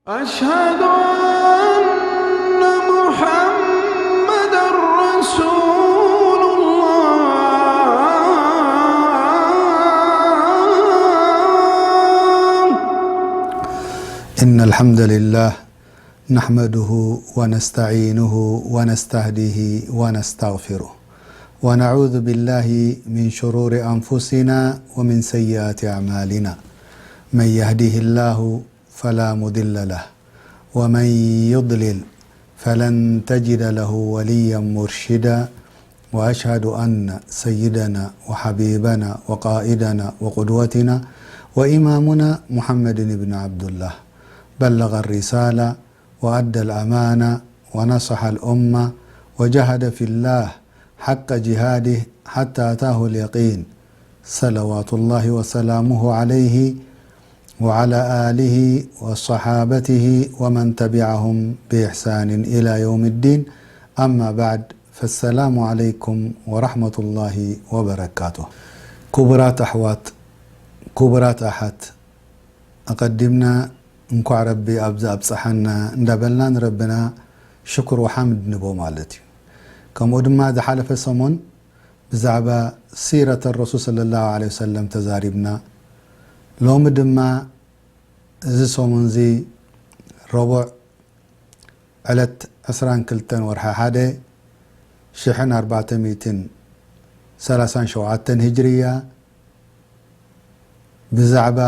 أشهد أن محمدا رسول الله. إن الحمد لله نحمده ونستعينه ونستهديه ونستغفره، ونعوذ بالله من شرور أنفسنا ومن سيئات أعمالنا. من يهده الله فلا مضل له، ومن يضلل فلن تجد له وليا مرشدا. وأشهد أن سيدنا وحبيبنا وقائدنا وقدوتنا وإمامنا محمد بن عبد الله بلغ الرسالة وأدى الأمانة ونصح الأمة وجاهد في الله حق جهاده حتى أتاه اليقين، صلوات الله وسلامه عليه وعلى آله وصحابته ومن تبعهم بإحسان إلى يوم الدين. أما بعد، فالسلام عليكم ورحمة الله وبركاته. ክቡራት ኣሕዋት፣ ክቡራት ኣሓት፣ ኣቐዲምና እንኳዕ ረቢ ኣብዚ ኣብፀሓና እንዳበልና ንረብና ሽኩር ወሓምድ ንቦ ማለት እዩ። ከምኡ ድማ ዝሓለፈ ሰሙን ብዛዕባ ሲረት ረሱል ሰለላሁ ዐለይሂ ወሰለም ተዛሪብና። ሎሚ ድማ እዚ ሰሙን እዚ ረቡዕ ዕለት ዕስራን ክልተን ወርሒ ሓደ ሽሕን ኣርባዕተ ሚእትን ሰላሳን ሸውዓተን ሂጅርያ ብዛዕባ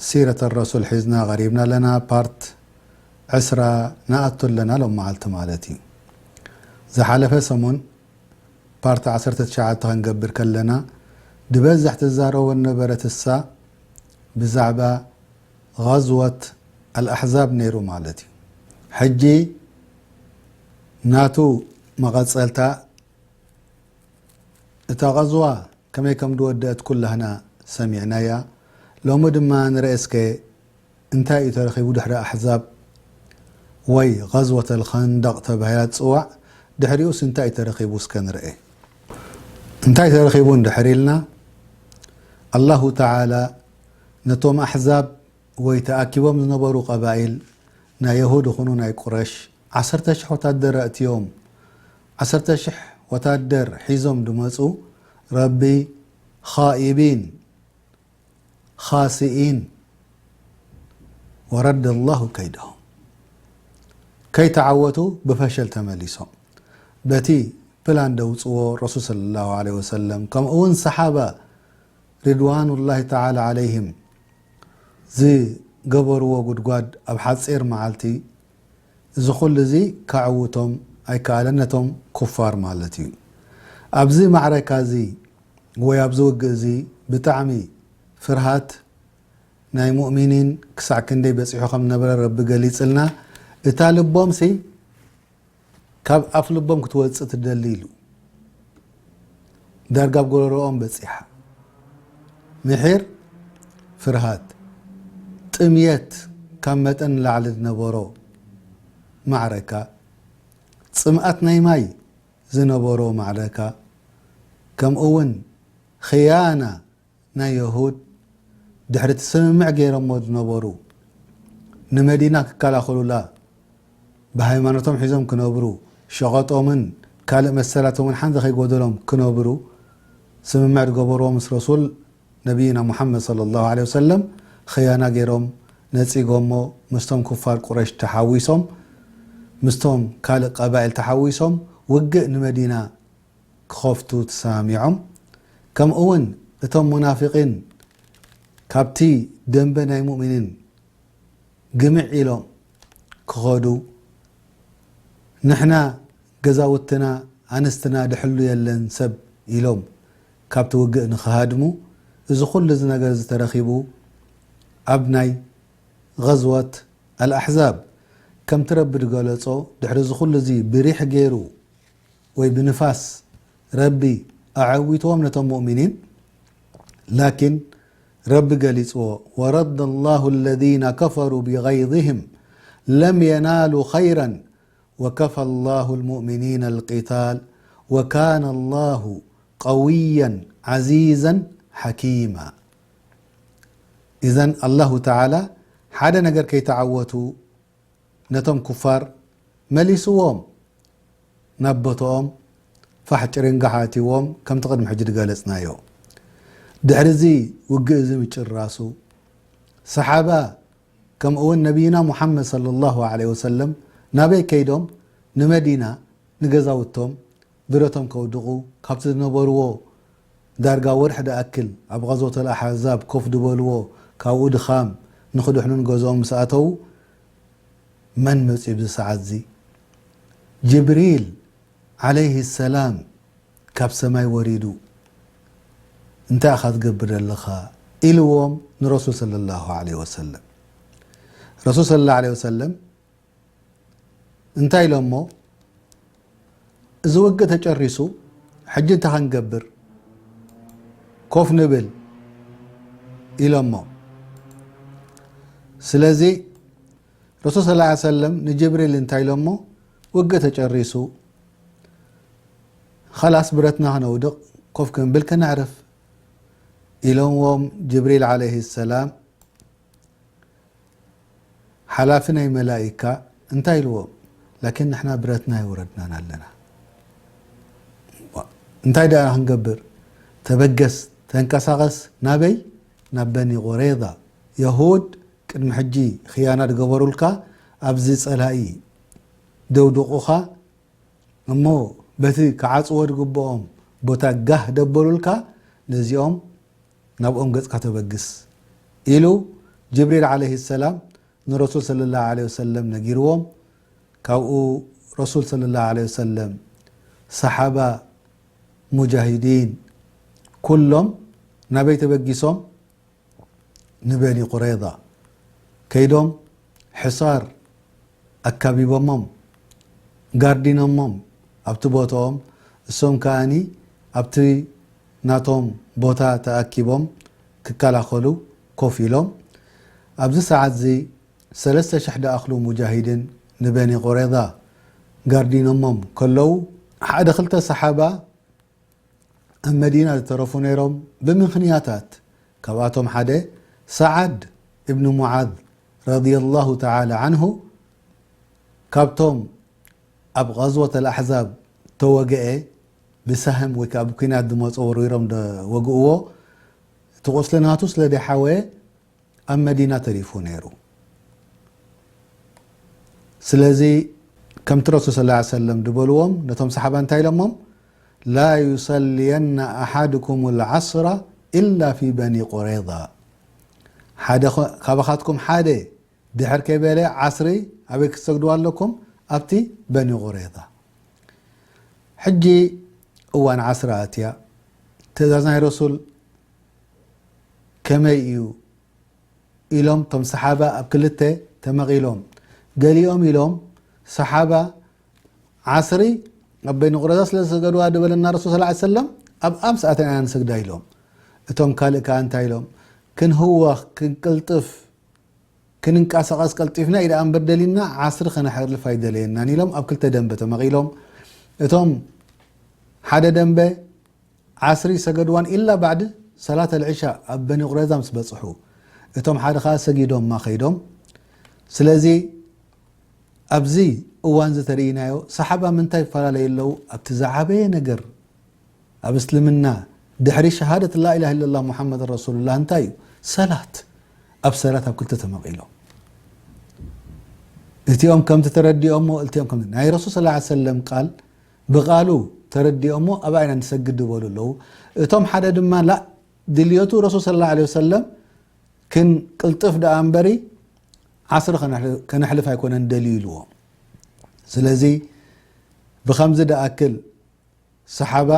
ሲረት ረሱል ሒዝና ቀሪብና ኣለና። ፓርት ዕስራ ንኣቱ ኣለና ሎም መዓልቲ ማለት እዩ። ዝሓለፈ ሰሙን ፓርት ዓሰርተ ትሽዓተ ክንገብር ከለና ድበዝሕ ትዛረቦ ነበረት እሳ ብዛዕባ غزوة الأحزاب ነይሩ ማለት እዩ። ሕጂ ናቱ መቐጸልታ እታ غزوة ከመይ ከም ዝወደአት ኩላህና ሰሚዕናያ። ሎሚ ድማ ንርአ እስከ እንታይ እዩ ተረኺቡ ድሕሪ ኣሕዛብ ወይ غزوة الخندق ተባሂላ ትጽዋዕ፣ ድሕሪኡስ እንታይ እዩ ተረኺቡ እስከ ንርአ። እንታይ ተረኺቡ እንድሕር ኢልና፣ ኣላሁ ተዓላ ነቶም ኣሕዛብ ወይ ተኣኪቦም ዝነበሩ ቀባኢል ናይ የሁድ ይኹኑ ናይ ቁረሽ ዓሰርተ ሽሕ ወታደር ኣእትዮም፣ ዓሰርተ ሽሕ ወታደር ሒዞም ድመጹ፣ ረቢ ኻኢቢን ኻሲኢን ወረደ ላሁ ከይደሁም፣ ከይተዓወቱ ብፈሸል ተመሊሶም። በቲ ፕላን ደውፅዎ ረሱል ሰለላሁ ዐለይሂ ወሰለም ከምኡ እውን ሰሓባ ሪድዋኑላሂ ተዓላ ዐለይሂም ዝገበርዎ ጉድጓድ ኣብ ሓፂር መዓልቲ እዚ ኩሉ እዚ ከዕውቶም ኣይከኣለን ነቶም ኩፋር ማለት እዩ። ኣብዚ ማዕረካ እዚ ወይ ኣብዚ ውግእ እዚ ብጣዕሚ ፍርሃት ናይ ሙእሚኒን ክሳዕ ክንደይ በፂሑ ከም ነበረ ረቢ ገሊፅልና። እታ ልቦምሲ ካብ ኣፍ ልቦም ክትወፅእ ትደሊ ኢሉ ዳርጋ ኣብ ጎረሮኦም በፂሓ። ምሒር ፍርሃት፣ ጥምየት ካብ መጠን ንላዕሊ ዝነበሮ ማዕረካ፣ ፅምኣት ናይ ማይ ዝነበሮ ማዕረካ፣ ከምኡ እውን ኽያና ናይ የሁድ ድሕሪ እቲ ስምምዕ ገይሮሞ ዝነበሩ ንመዲና ክከላኸሉላ ብሃይማኖቶም ሒዞም ክነብሩ ሸቐጦምን ካልእ መሰላቶምን ሓንቲ ከይጎደሎም ክነብሩ ስምምዕ ዝገበርዎ ምስ ረሱል ነቢይና ሙሓመድ ሰለላሁ ዐለይሂ ወሰለም ኽያና ገይሮም ነፂጎሞ ምስቶም ኩፋር ቁረሽ ተሓዊሶም ምስቶም ካልእ ቀባኢል ተሓዊሶም ውግእ ንመዲና ክኸፍቱ ተሰማሚዖም። ከምኡ እውን እቶም ሙናፊቒን ካብቲ ደንበ ናይ ሙእሚኒን ግምዕ ኢሎም ክኸዱ፣ ንሕና ገዛውትና ኣንስትና ድሕሉ የለን ሰብ ኢሎም ካብቲ ውግእ ንኽሃድሙ፣ እዚ ኩሉ እዚ ነገር እዚ ተረኺቡ ኣብ ናይ غزوة الأحزاب ከምቲ ረቢ ዝገለጾ ድሕሪ እዚ ኩሉ እዚ ብሪሕ ገይሩ ወይ ብንፋስ ረቢ ኣዐዊትዎም ነቶም ሙእሚኒን። ላኪን ረቢ ገሊጽዎ፣ ورد الله الذين كفروا بغيظهم لم ينالوا خيرا وكفى الله المؤمنين القتال وكان الله قويا عزيزا حكيما. ኢዘን ኣላሁ ተዓላ ሓደ ነገር ከይተዓወቱ ነቶም ኩፋር መሊስዎም ናብ ቦትኦም ፋሕ ጭርንጋሕ ኣእትይዎም፣ ከምቲ ቅድሚ ሕጂ ዝገለጽናዮ። ድሕሪ እዚ ውግእ እዚ ምጭራሱ፣ ሰሓባ ከምኡ እውን ነቢይና ሙሓመድ ሰለላሁ ዐለይሂ ወሰለም ናበይ ከይዶም? ንመዲና፣ ንገዛውቶም ብረቶም ከውድቑ፣ ካብቲ ዝነበርዎ ዳርጋ ወርሒ ዝኣክል ኣብ ቐዝወተል ኣሕዛብ ኮፍ ዝበልዎ፣ ካብኡ ድኻም ንኽድሕኑ ንገዝኦም ምስ ኣተዉ፣ መን መጺኡ ኣብዚ ሰዓት እዚ? ጅብሪል ዓለይሂ ሰላም ካብ ሰማይ ወሪዱ፣ "እንታይ ኢኻ ትገብር ዘለኻ?" ኢልዎም ንረሱል ሰለላሁ ዐለይሂ ወሰለም። ረሱል ሰለላሁ ዐለይሂ ወሰለም እንታይ ኢሎሞ? "እዚ ውግእ ተጨሪሱ፣ ሕጂ እንታይ ክንገብር? ኮፍ ንብል" ኢሎሞ። ስለዚ ረሱል ሰለላሁ ዐለይሂ ወሰለም ንጅብሪል እንታይ ኢሎሞ? "ውግእ ተጨሪሱ፣ ኸላስ ብረትና ክነውድቕ፣ ኮፍ ክንብል ከነዕርፍ" ኢሎምዎም ጅብሪል ዓለይሂ ሰላም። ሓላፊ ናይ መላኢካ እንታይ ኢልዎም? "ላኪን ንሕና ብረትና ኣይወረድናን ኣለና። እንታይ ደኣ ክንገብር? ተበገስ፣ ተንቀሳቐስ። ናበይ? ናብ በኒ ቁረይዛ። የሁድ ቅድሚ ሕጂ ኽያና ዝገበሩልካ፣ ኣብዚ ጸላኢ ደውድቑኻ፣ እሞ በቲ ክዓጽዎ ዝግብኦም ቦታ ጋህ ደበሉልካ፣ ነዚኦም ናብኦም ገጽካ ተበግስ" ኢሉ ጅብሪል ዓለይሂ ሰላም ንረሱል ሰለላሁ ዐለይሂ ወሰለም ነጊርዎም። ካብኡ ረሱል ሰለላሁ ዐለይሂ ወሰለም፣ ሰሓባ፣ ሙጃሂዲን ኩሎም ናበይ ተበጊሶም? ንበኒ ቁረይዛ ከይዶም ሕሳር ኣካቢቦሞም፣ ጋርዲኖሞም ኣብቲ ቦታኦም፣ እሶም ከኣኒ ኣብቲ ናቶም ቦታ ተኣኪቦም ክከላኸሉ ኮፍ ኢሎም። ኣብዚ ሰዓት እዚ ሰለስተ ሽሕ ዝኣኽሉ ሙጃሂድን ንበኒ ቁረይዛ ጋርዲኖሞም ከለዉ፣ ሓደ ክልተ ሰሓባ ኣብ መዲና ዝተረፉ ነይሮም ብምኽንያታት። ካብኣቶም ሓደ ሰዓድ እብን ሙዓዝ ረዲየላሁ ተዓላ ዓንሁ፣ ካብቶም ኣብ ቐዝወት ኣልኣሕዛብ ተወግአ፣ ብሳህም ወይ ከዓ ብኲናት ዝመፁ ወሪሮም ዝወግእዎ፣ እቲ ቁስሊ ናቱ ስለ ዘይሓወየ ኣብ መዲና ተሪፉ ነይሩ። ስለዚ ከምቲ ረሱል ሰለላሁ ዐለይሂ ወሰለም ዝበልዎም ነቶም ሰሓባ እንታይ ኢሎሞም? "ላ ዩሰልየና ኣሓድኩም ልዓስራ ኢላ ፊ በኒ ቁረይዛ። ሓደ ኸ-፣ ካባኻትኩም ሓደ ድሕር ከይበለ ዓስሪ ኣበይ ክትሰግድዋ ኣለኩም? ኣብቲ በኒ ቁረይዛ።" ሕጂ እዋን ዓስሪ ኣትያ፣ ትእዛዝ ናይ ረሱል ከመይ እዩ? ኢሎም እቶም ሰሓባ ኣብ ክልተ ተመቒሎም። ገሊኦም ኢሎም፣ ሰሓባ ዓስሪ ኣብ በይኒ ቁረዛ ስለ ዝሰገድዋ ዝበለና ረሱል ሰለላሁ ዐለይሂ ወሰለም፣ ኣብ ኣምስኣተን ኢና ንሰግዳ ኢሎም። እቶም ካልእ ከኣ እንታይ ኢሎም? ክንህወኽ፣ ክንቅልጥፍ፣ ክንንቀሳቐስ ቀልጢፍና እዩ ደኣ እምበር ደሊና ዓስሪ ከነሕልፍ ኣይደለየናን ኢሎም ኣብ ክልተ ደንበ ተመቒሎም። እቶም ሓደ ደንበ ዓስሪ ሰገድዋን ኢላ ባዕዲ ሰላት ኣልዕሻ ኣብ በኒ ቁረይዛ ምስ በጽሑ፣ እቶም ሓደ ኸኣ ሰጊዶማ ኸይዶም። ስለዚ ኣብዚ እዋን እዚ ተርእይናዮ፣ ሰሓባ ምንታይ ይፈላለዩ ኣለዉ? ኣብቲ ዝዓበየ ነገር ኣብ እስልምና ድሕሪ ሸሃደት ላኢላሃ ኢለላህ ሙሓመድ ረሱሉላህ እንታይ እዩ? ሰላት። ኣብ ሰላት ኣብ ክልተ ተመቒሎም። እቲኦም ከምቲ ተረዲኦሞ፣ እቲኦም ከምቲ ናይ ረሱል ሰለላሁ ዐለይሂ ወሰለም ቃል ብቓሉ ተረዲኦሞ፣ ኣብኣ ኢና ንሰግድ ዝበሉ ኣለዉ። እቶም ሓደ ድማ ላእ፣ ድልየቱ ረሱል ሰለላሁ ዐለይሂ ወሰለም ክንቅልጥፍ ደኣ እምበሪ ዓስሪ ከነሕል-፣ ከነሕልፍ ኣይኮነን ደልዩ ኢልዎም። ስለዚ ብኸምዚ ደኣክል ሰሓባ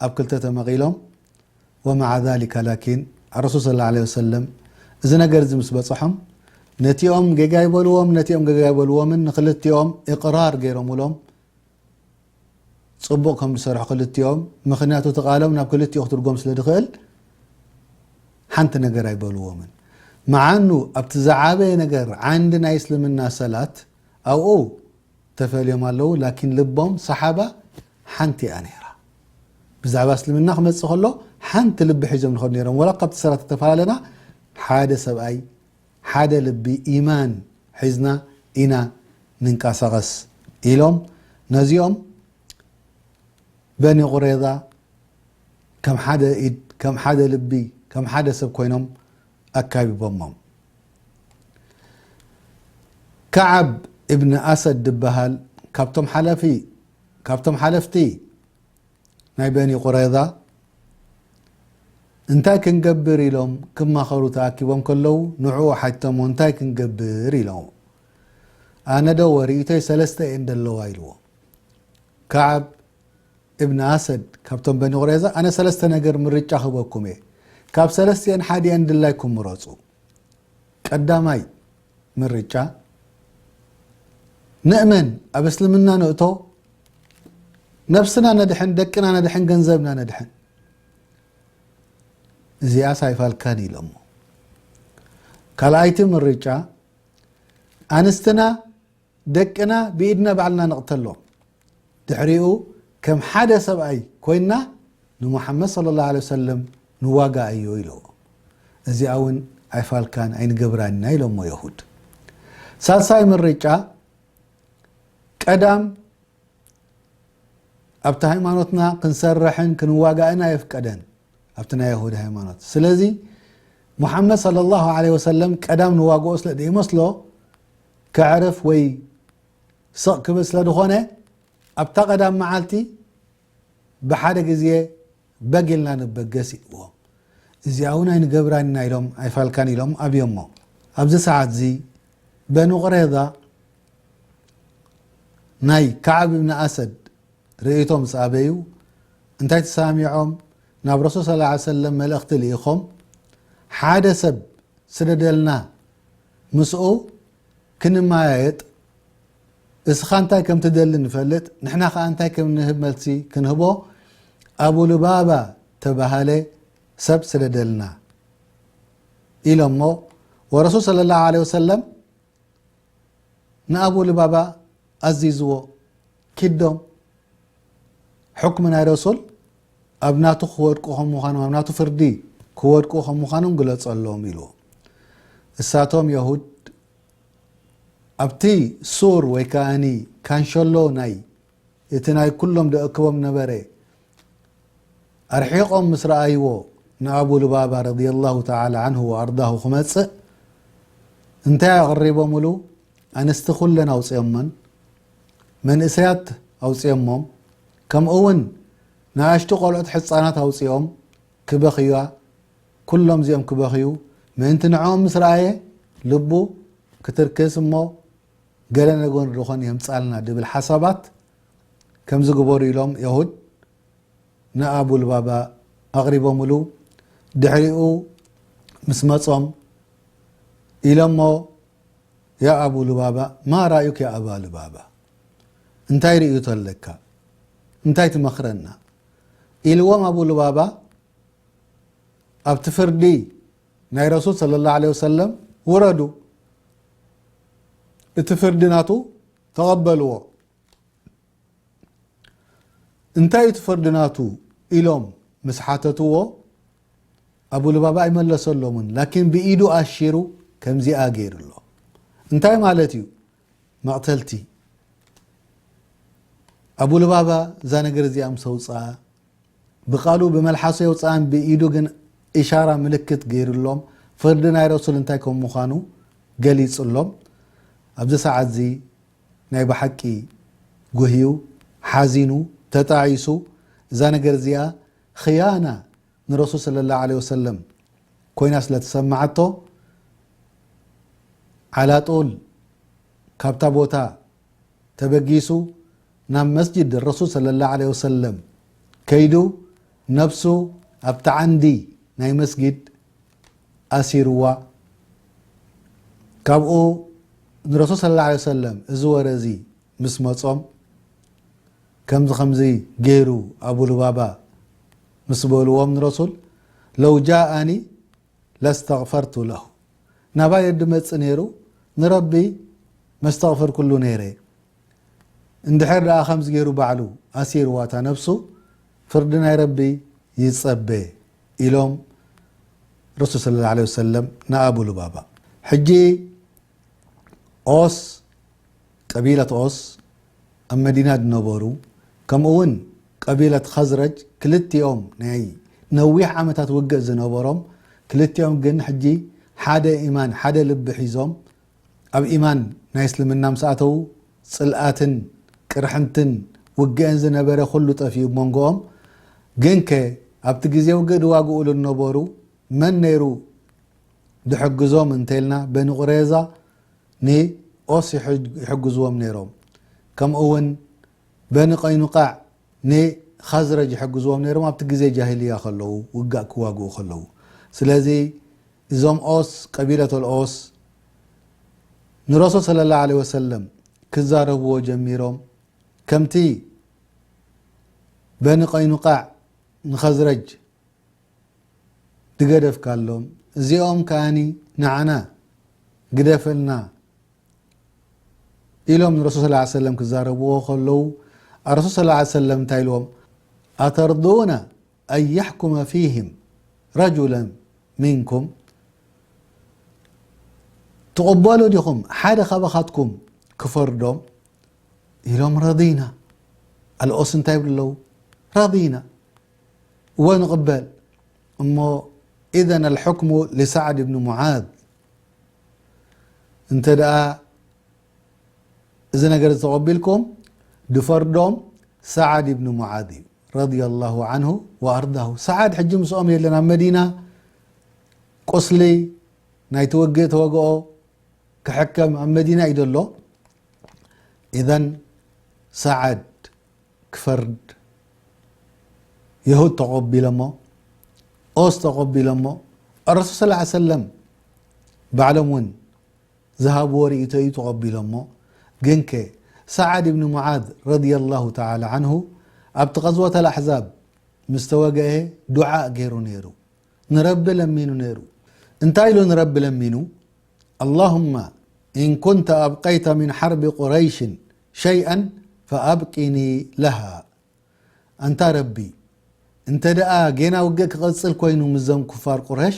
ኣብ ክልተ ተመቒሎም። ወመዓ ዛሊካ ላኪን ኣረሱል ሰለላሁ ዐለይሂ ወሰለም እዚ ነገር እዚ ምስ በጽሖም ነቲኦም ጌጋ ይበልዎም፣ ነቲኦም ጌጋ ይበልዎምን ንክልቲኦም ኢቕራር ገይሮምሎም ጽቡቕ ከም ዝሰርሑ ክልቲኦም፣ ምኽንያቱ እቲ ቃሎም ናብ ክልቲኡ ክትርጎም ስለ ዝኽእል ሓንቲ ነገር ኣይበልዎምን። መዓኑ ኣብቲ ዝዓበየ ነገር ዓንዲ ናይ እስልምና ሰላት ኣብኡ ተፈልዮም ኣለዉ፣ ላኪን ልቦም ሰሓባ ሓንቲ እያ ነይራ። ብዛዕባ እስልምና ክመጽእ ከሎ ሓንቲ ልቢ ሒዞም ዝኸዱ ነይሮም። ወላ ካብቲ ሰላት ተፈላለና ሓደ ሰብኣይ ሓደ ልቢ ኢማን ሒዝና ኢና ንንቀሳቐስ ኢሎም ነዚኦም በኒ ቁሬዛ ከም ሓደ ኢድ፣ ከም ሓደ ልቢ፣ ከም ሓደ ሰብ ኮይኖም ኣካቢቦሞም። ከዓብ እብን ኣሰድ ዝበሃል ካብቶም ሓለፊ፣ ካብቶም ሓለፍቲ ናይ በኒ ቁሬዛ እንታይ ክንገብር ኢሎም ክማኸሩ ተኣኪቦም ከለዉ ንዕኡ ሓይቶሞ እንታይ ክንገብር ኢሎም። ኣነ ዶ ወሪኢቶይ ሰለስተ እየን ዘለዋ ኢልዎ። ከዓብ እብን ኣሰድ ካብቶም በኒ ቁሬዛ ኣነ ሰለስተ ነገር ምርጫ ክበኩም እየ። ካብ ሰለስቲአን ሓዲአን ድላይኩም ምረፁ። ቀዳማይ ምርጫ ንእመን ኣብ እስልምና ንእቶ ነብስና ነድሕን ደቅና ነድሕን ገንዘብና ነድሕን። እዚኣስ ኣይፋልካን ኢሎሞ። ካልኣይቲ ምርጫ ኣንስትና ደቅና ብኢድና ባዕልና ንቕተሎም። ድሕሪኡ ከም ሓደ ሰብኣይ ኮይና ንሙሓመድ صلى الله عليه وسلم ንዋጋኣዮ ኢለዎ። እዚኣ እውን ኣይፋልካን ኣይንገብራን ኢና ኢሎሞ የሁድ። ሳልሳይ ምርጫ ቀዳም ኣብቲ ሃይማኖትና ክንሰርሕን ክንዋጋእን ኣየፍቀደን ኣብቲ ናይ የሁድ ሃይማኖት። ስለዚ ሙሓመድ صلى الله عليه وسلم ቀዳም ንዋግኦ ስለ ዘይመስሎ ከዕርፍ ወይ ስቕ ክብል ስለ ዝኾነ ኣብታ ቀዳም መዓልቲ ብሓደ ግዜ በግ ኢልና ንበገስ ኢልዎም። እዚኣ እውን ኣይንገብራን ኢና ኢሎም ኣይፋልካን ኢሎም ኣብዮሞ። ኣብዚ ሰዓት እዚ በኑ ቁሬዛ ናይ ከዓብ እብን ኣሰድ ርእይቶ ምስ ኣበዩ እንታይ ተሰማሚዖም ናብ ረሱል صلى الله عليه وسلم መልእኽቲ ልኢኾም ሓደ ሰብ ስደደልና ምስኡ ክንመያየጥ እስኻ እንታይ ከም ትደሊ ንፈልጥ ንሕና ከኣ እንታይ ከም ንህብ መልሲ ክንህቦ ኣቡ ልባባ ተባሃለ ሰብ ስደደልና ኢሎሞ ወረሱል صلى الله عليه وسلم ንኣቡ ልባባ ኣዚዝዎ ኪዶም ሕክሚ ናይ ረሱል ኣብ ናቱ ክወድቁ ከም ምዃኖም ኣብ ናቱ ፍርዲ ክወድቁ ከም ምዃኖም ግለጸሎም ኢልዎ። እሳቶም የሁድ ኣብቲ ሱር ወይ ከኣኒ ካንሸሎ ናይ እቲ ናይ ኩሎም ደእክቦም ነበረ ኣርሒቖም ምስ ረኣይዎ ንኣቡ ልባባ رضي الله تعالى عنه وأرضاه ክመጽእ እንታይ ኣቕሪቦምሉ ኣንስቲ ኩለን ኣውፅኦመን መንእሰያት ኣውፅኦሞም ከምኡ እውን ንኣሽቱ ቆልዑት ሕፃናት ኣውፅኦም ክበኽያ ኩሎም እዚኦም ክበኽዩ ምእንቲ ንዕኦም ምስ ረኣየ ልቡ ክትርክስ እሞ ገለ ነገር ዝኾን የምፃልና ድብል ሓሳባት ከምዚ ግበሩ ኢሎም የሁድ ንኣቡ ልባባ ኣቕሪቦምሉ ድሕሪኡ ምስ መጾም ኢሎሞ ያ ኣቡ ልባባ ማ ራእዩክ ያ ኣባ ልባባ እንታይ ርእዩ ተለካ እንታይ ትመኽረና ኢልዎም ኣቡ ልባባ ኣብቲ ፍርዲ ናይ ረሱል صلى الله عليه وسلم ውረዱ እቲ ፍርዲ ናቱ ተቐበልዎ እንታይ እዩ እቲ ፍርዲ ናቱ ኢሎም ምስ ሓተትዎ ኣቡ ልባባ ኣይመለሰሎምን ላኪን ብኢዱ ኣሺሩ ከምዚኣ ገይሩ ኣሎ እንታይ ማለት እዩ መቕተልቲ ኣቡ ልባባ እዛ ነገር እዚኣ ምስ ኣውፅኣ ብቃሉ ብመልሓሱ የውፅኣን ብኢዱ ግን ኢሻራ ምልክት ገይሩሎም ፍርዲ ናይ ረሱል እንታይ ከም ምዃኑ ገሊፅሎም ኣብዚ ሰዓት እዚ ናይ ብሓቂ ጉህዩ ሓዚኑ ተጣዒሱ እዛ ነገር እዚኣ ኽያና ንረሱል صلى الله عليه وسلم ኮይና ስለ ተሰማዓቶ ዓላጡል ካብታ ቦታ ተበጊሱ ናብ መስጅድ ረሱል صلى الله عليه وسلم ከይዱ ነብሱ ኣብቲ ዓንዲ ናይ መስጊድ ኣሲርዋ ካብኡ ንረሱል صلى الله عليه وسلم እዚ ወረ እዚ ምስ መጾም ከምዚ ከምዚ ገይሩ ኣቡ ልባባ ምስ በልዎም ንረሱል ለው ጃኣኒ ለስተግፈርቱ ለሁ ናባይ ድመጽእ ነይሩ ንረቢ መስተቕፈርኩሉ ነይረ እንድሕር ደኣ ከምዚ ገይሩ ባዕሉ ኣሲርዋ እታ ነብሱ ፍርዲ ናይ ረቢ ይጸበ ኢሎም ረሱል صلى الله عليه وسلم ንኣቡ ልባባ ሕጂ ኦስ፣ ቀቢለት ኦስ ኣብ መዲና ዝነበሩ፣ ከምኡ እውን ቀቢለት ኸዝረጅ፣ ክልቲኦም ናይ ነዊሕ ዓመታት ውግእ ዝነበሮም፣ ክልቲኦም ግን ሕጂ ሓደ ኢማን፣ ሓደ ልቢ ሒዞም፣ ኣብ ኢማን ናይ እስልምና ምስ ኣተዉ፣ ጽልኣትን ቅርሕንትን ውግእን ዝነበረ ኩሉ ጠፊኡ መንጎኦም። ግንከ ኣብቲ ግዜ ውግእ ዝዋግኡሉ ዝነበሩ መን ነይሩ ዝሕግዞም እንተልና፣ በኒ ቁሬዛ ንኦስ ይሕግ-፣ ይሕግዝዎም ነይሮም። ከምኡ እውን በኒ ቀይኑቃዕ ንኻዝረጅ ይሕግዝዎም ነይሮም፣ ኣብቲ ግዜ ጃሂልያ ከለዉ፣ ውጋእ ክዋግኡ ከለዉ። ስለዚ እዞም ኦስ፣ ቀቢለተል ኦስ፣ ንረሱል ሰለላሁ ዐለይሂ ወሰለም ክዛረብዎ ጀሚሮም። ከምቲ በኒ ቀይኑቃዕ ንኸዝረጅ ድገደፍካሎም፣ እዚኦም ከኣኒ ንዓና ግደፈልና ኢሎም ንረሱል ሰለላሁ ዐለይሂ ወሰለም ክዛረብዎ ከለዉ፣ ረሱል ሰለላሁ ዐለይሂ ወሰለም እንታይ ኢልዎም? "ኣተርዱነ ኣን የሕኩመ ፊህም ረጁለን ሚንኩም?" ትቕበሉ ዲኹም ሓደ ካባኻትኩም ክፈርዶም? ኢሎም፣ ረዲና። ኣልኦስ እንታይ ይብሉ ኣለዉ? ረዲና። እወ፣ ንቕበል። እሞ፣ ኢዘን ኣልሕክሙ ሊሳዕድ ብን ሙዓዝ። እንተ ደኣ እዚ ነገር እዚ ተቐቢልኩም፣ ድፈርዶም ሳዓድ ብን ሙዓዝ እዩ፣ ረዲየላሁ ዓንሁ ወኣርዳሁ። ሳዓድ ሕጂ ምስኦም የለን፣ ኣብ መዲና ቁስሊ ናይቲ ውግእ ተወግኦ ክሕከም ኣብ መዲና እዩ ዘሎ። ኢዘን ሳዓድ ክፈርድ፣ የሁድ ተቐቢሎሞ፣ ኦስ ተቐቢሎሞ፣ ኣረሱል ሰለላሁ ዐለይሂ ወሰለም ባዕሎም እውን ዝሃብዎ ርእይቶ እዩ ተቐቢሎሞ። ግንከ ሳዓድ ብን ሙዓዝ ረዲየላሁ ተዓላ ዓንሁ ኣብቲ ቐዝወተል ኣሕዛብ ምስ ተወግአ ዱዓ ገይሩ ነይሩ። ንረቢ ለሚኑ ነይሩ። እንታይ ኢሉ ንረቢ ለሚኑ? ኣላሁመ ኢን ኩንተ ኣብቀይተ ሚን ሓርቢ ቁረይሽን ሸይኣን ፈኣብቂኒ ለሃ። ኣንታ ረቢ፣ እንተ ደኣ ጌና ውግእ ክቐጽል ኮይኑ ምስዞም ኩፋር ቁረሽ፣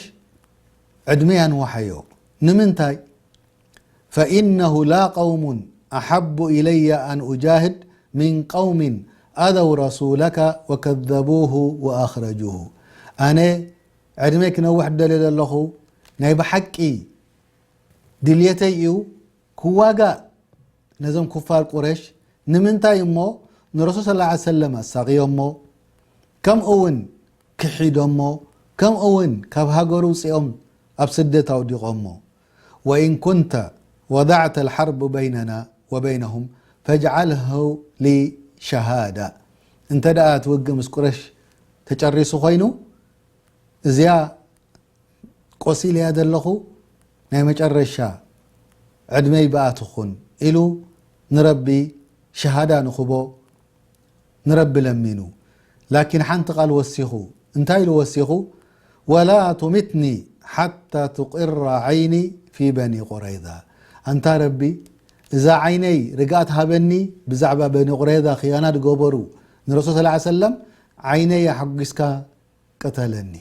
ዕድመይ ኣንውሓዮ። ንምንታይ? ፈኢነሁ ላ ቀውሙን ኣሓቡ ኢለየ ኣን ኡጃህድ ሚን ቀውሚን ኣዘው ረሱለከ ወከዘቡሁ ወኣኽረጁሁ። ኣነ ዕድመይ ክነውሕ ደልየ ዘለኹ፣ ናይ ብሓቂ ድልየተይ እዩ ክዋጋእ ነዞም ኩፋር ቁረሽ። ንምንታይ እሞ ንረሱል ሰለላሁ ዐለይሂ ወሰለም ኣሳቕዮሞ፣ ከምኡ እውን ክሒዶሞ፣ ከምኡ እውን ካብ ሃገሩ ውፅኦም ኣብ ስደት ኣውዲቖሞ። ወኢን ኩንተ ወዳዕተ ልሓርቡ በይነና ወበይነሁም ፈጅዓልሁ ሊ ሸሃዳ። እንተ ደኣ እቲ ውግእ ምስ ቁረሽ ተጨሪሱ ኮይኑ፣ እዚኣ ቆሲለያ ዘለኹ ናይ መጨረሻ ዕድመይ ብኣ ትኹን ኢሉ ንረቢ ሸሃዳ ንኽቦ ንረቢ ለሚኑ። ላኪን ሓንቲ ቃል ወሲኹ። እንታይ ኢሉ ወሲኹ? "ወላ ቱሚትኒ ሓታ ቱቅራ ዓይኒ ፊ በኒ ቁረይዛ።" ኣንታ ረቢ፣ እዛ ዓይነይ ርግኣት ሃበኒ፣ ብዛዕባ በኒ ቁረይዛ ኽያና ዝገበሩ ንረሱል ሰለላሁ ዐለይሂ ወሰለም ዓይነይ ኣሐጒስካ ቅተለኒ፣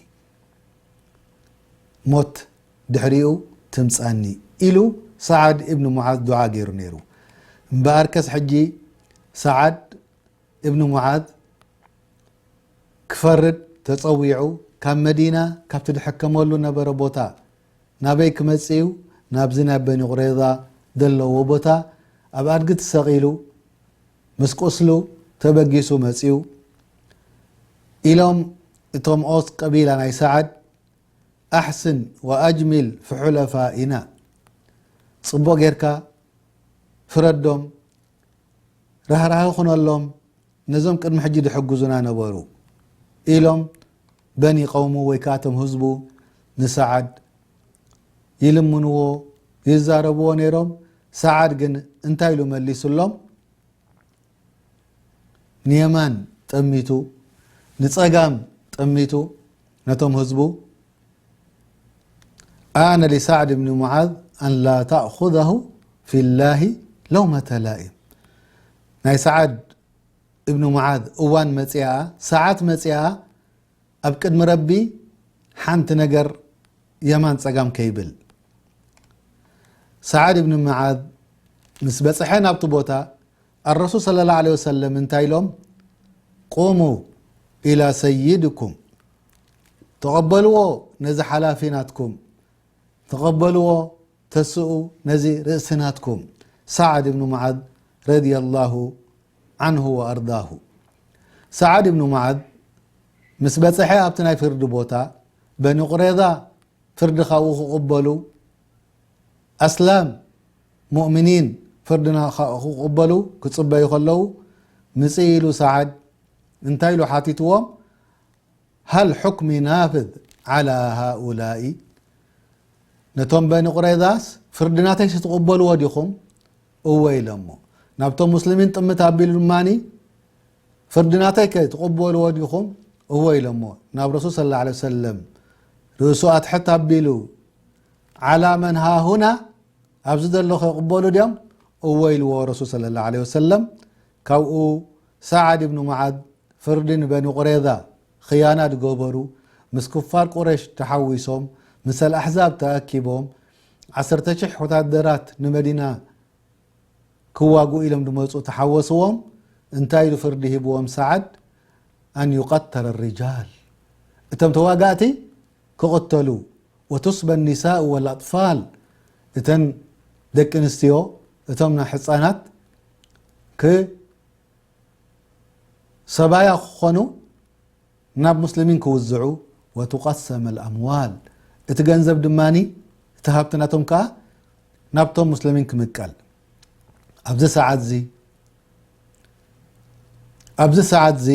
ሞት ድሕሪኡ ትምጻኒ ኢሉ ሰዓድ እብን ሙዓዝ ዱዓ ገይሩ ነይሩ። እምበኣርከስ ሕጂ ሰዓድ እብን ሙዓዝ ክፈርድ ተጸዊዑ፣ ካብ መዲና፣ ካብቲ ድሕከመሉ ነበረ ቦታ ናበይ ክመጽእ እዩ? ናብዚ ናብ በኒ ቁረይዛ ዘለዎ ቦታ ኣብ ኣድጊ ተሰቒሉ፣ ምስ ቁስሉ ተበጊሱ መጺኡ። ኢሎም እቶም ኦስ ቀቢላ ናይ ሰዓድ፣ "ኣሕስን ወኣጅሚል ፍሑለፋኢና፣ ጽቡቕ ጌርካ ፍረዶም፣ ራህራህ ኩነሎም፣ ነዞም ቅድሚ ሕጂ ድሕግዙና ነበሩ" ኢሎም በኒ ቀውሙ ወይ ከኣ እቶም ህዝቡ ንሰዓድ ይልምንዎ፣ ይዛረብዎ ነይሮም። ሰዓድ ግን እንታይ ኢሉ መሊሱሎም? ንየማን ጠሚቱ፣ ንጸጋም ጠሚቱ ነቶም ህዝቡ፣ "ኣነ ሊሳዕድ ብኒ ሙዓዝ ኣን ላ ተእኹዘሁ ፊላሂ ለውመተ ላኢም።" ናይ ሰዓድ እብኒ ሙዓዝ እዋን መጽኣ፣ ሰዓት መጽኣ፣ ኣብ ቅድሚ ረቢ ሓንቲ ነገር የማን ጸጋም ከይብል። ሰዓድ ብን መዓዝ ምስ በጽሐ ናብቲ ቦታ፣ ኣረሱል ሰለላሁ ዐለይሂ ወሰለም እንታይ ኢሎም? ቁሙ ኢላ ሰይድኩም፣ ተቐበልዎ ነዚ ሓላፊ ናትኩም፣ ተቐበልዎ፣ ተስኡ ነዚ ርእሲ ናትኩም። ሰዓድ ብን መዓዝ ረዲየላሁ ዐንሁ ወኣርዳሁ። ሰዓድ ብን መዓዝ ምስ በጽሐ ኣብቲ ናይ ፍርዲ ቦታ፣ በኒ ቁሬዛ ፍርዲ ካብኡ ክቕበሉ፣ ኣስላም ሙእሚኒን ፍርድና ክቕበሉ ክጽበዩ ከለዉ፣ ምጽእ ኢሉ ሰዓድ እንታይ ኢሉ ሓቲትዎም? ሃል ሑክሚ ናፍዝ ዓላ ሃኡላኢ? ነቶም በኒ ቁረይዛስ ፍርድናተይ ትቕበልዎ ዲኹም? እወ ኢሎሞ። ናብቶም ሙስሊሚን ጥምት ኣቢሉ ድማኒ፣ ፍርድናተይ ከ ትቕበልዎ ዲኹም? እወ ኢሎሞ። ናብ ረሱል ሰለላሁ ዐለይሂ ወሰለም ርእሱ ኣትሕት ኣቢሉ፣ ዓላ መን ሃሁና፣ ኣብዚ ዘሎ ከ ይቕበሉ ድዮም? እወ ኢልዎ ረሱል ሰለላሁ ዐለይሂ ወሰለም። ካብኡ ሰዓድ ብኑ ሙዓዝ ፍርዲ ንበኒ ቁሬዛ ኽያና ዝገበሩ፣ ምስ ኩፋር ቁረሽ ተሓዊሶም፣ ምስ ኣልኣሕዛብ ተኣኪቦም፣ ዓሰርተ ሽሕ ወታደራት ንመዲና ክዋግኡ ኢሎም ዝመጹ ተሓወስዎም። እንታይ ኢሉ ፍርዲ ሂብዎም ሰዓድ? ኣን ዩቀተለ ሪጃል፣ እቶም ተዋጋእቲ ክቕተሉ፣ ወቱስበ ኒሳኡ ወልኣጥፋል፣ እተን ደቂ ኣንስትዮ፣ እቶም ናይ ሕፃናት ክ-፣ ሰባያ ክኾኑ ናብ ሙስሊሚን ክውዝዑ፣ ወቱቀሰመ ልኣምዋል፣ እቲ ገንዘብ ድማኒ፣ እቲ ሃብቲ ናቶም ከኣ ናብቶም ሙስሊሚን ክምቀል። ኣብዚ ሰዓት እዚ፣ ኣብዚ ሰዓት እዚ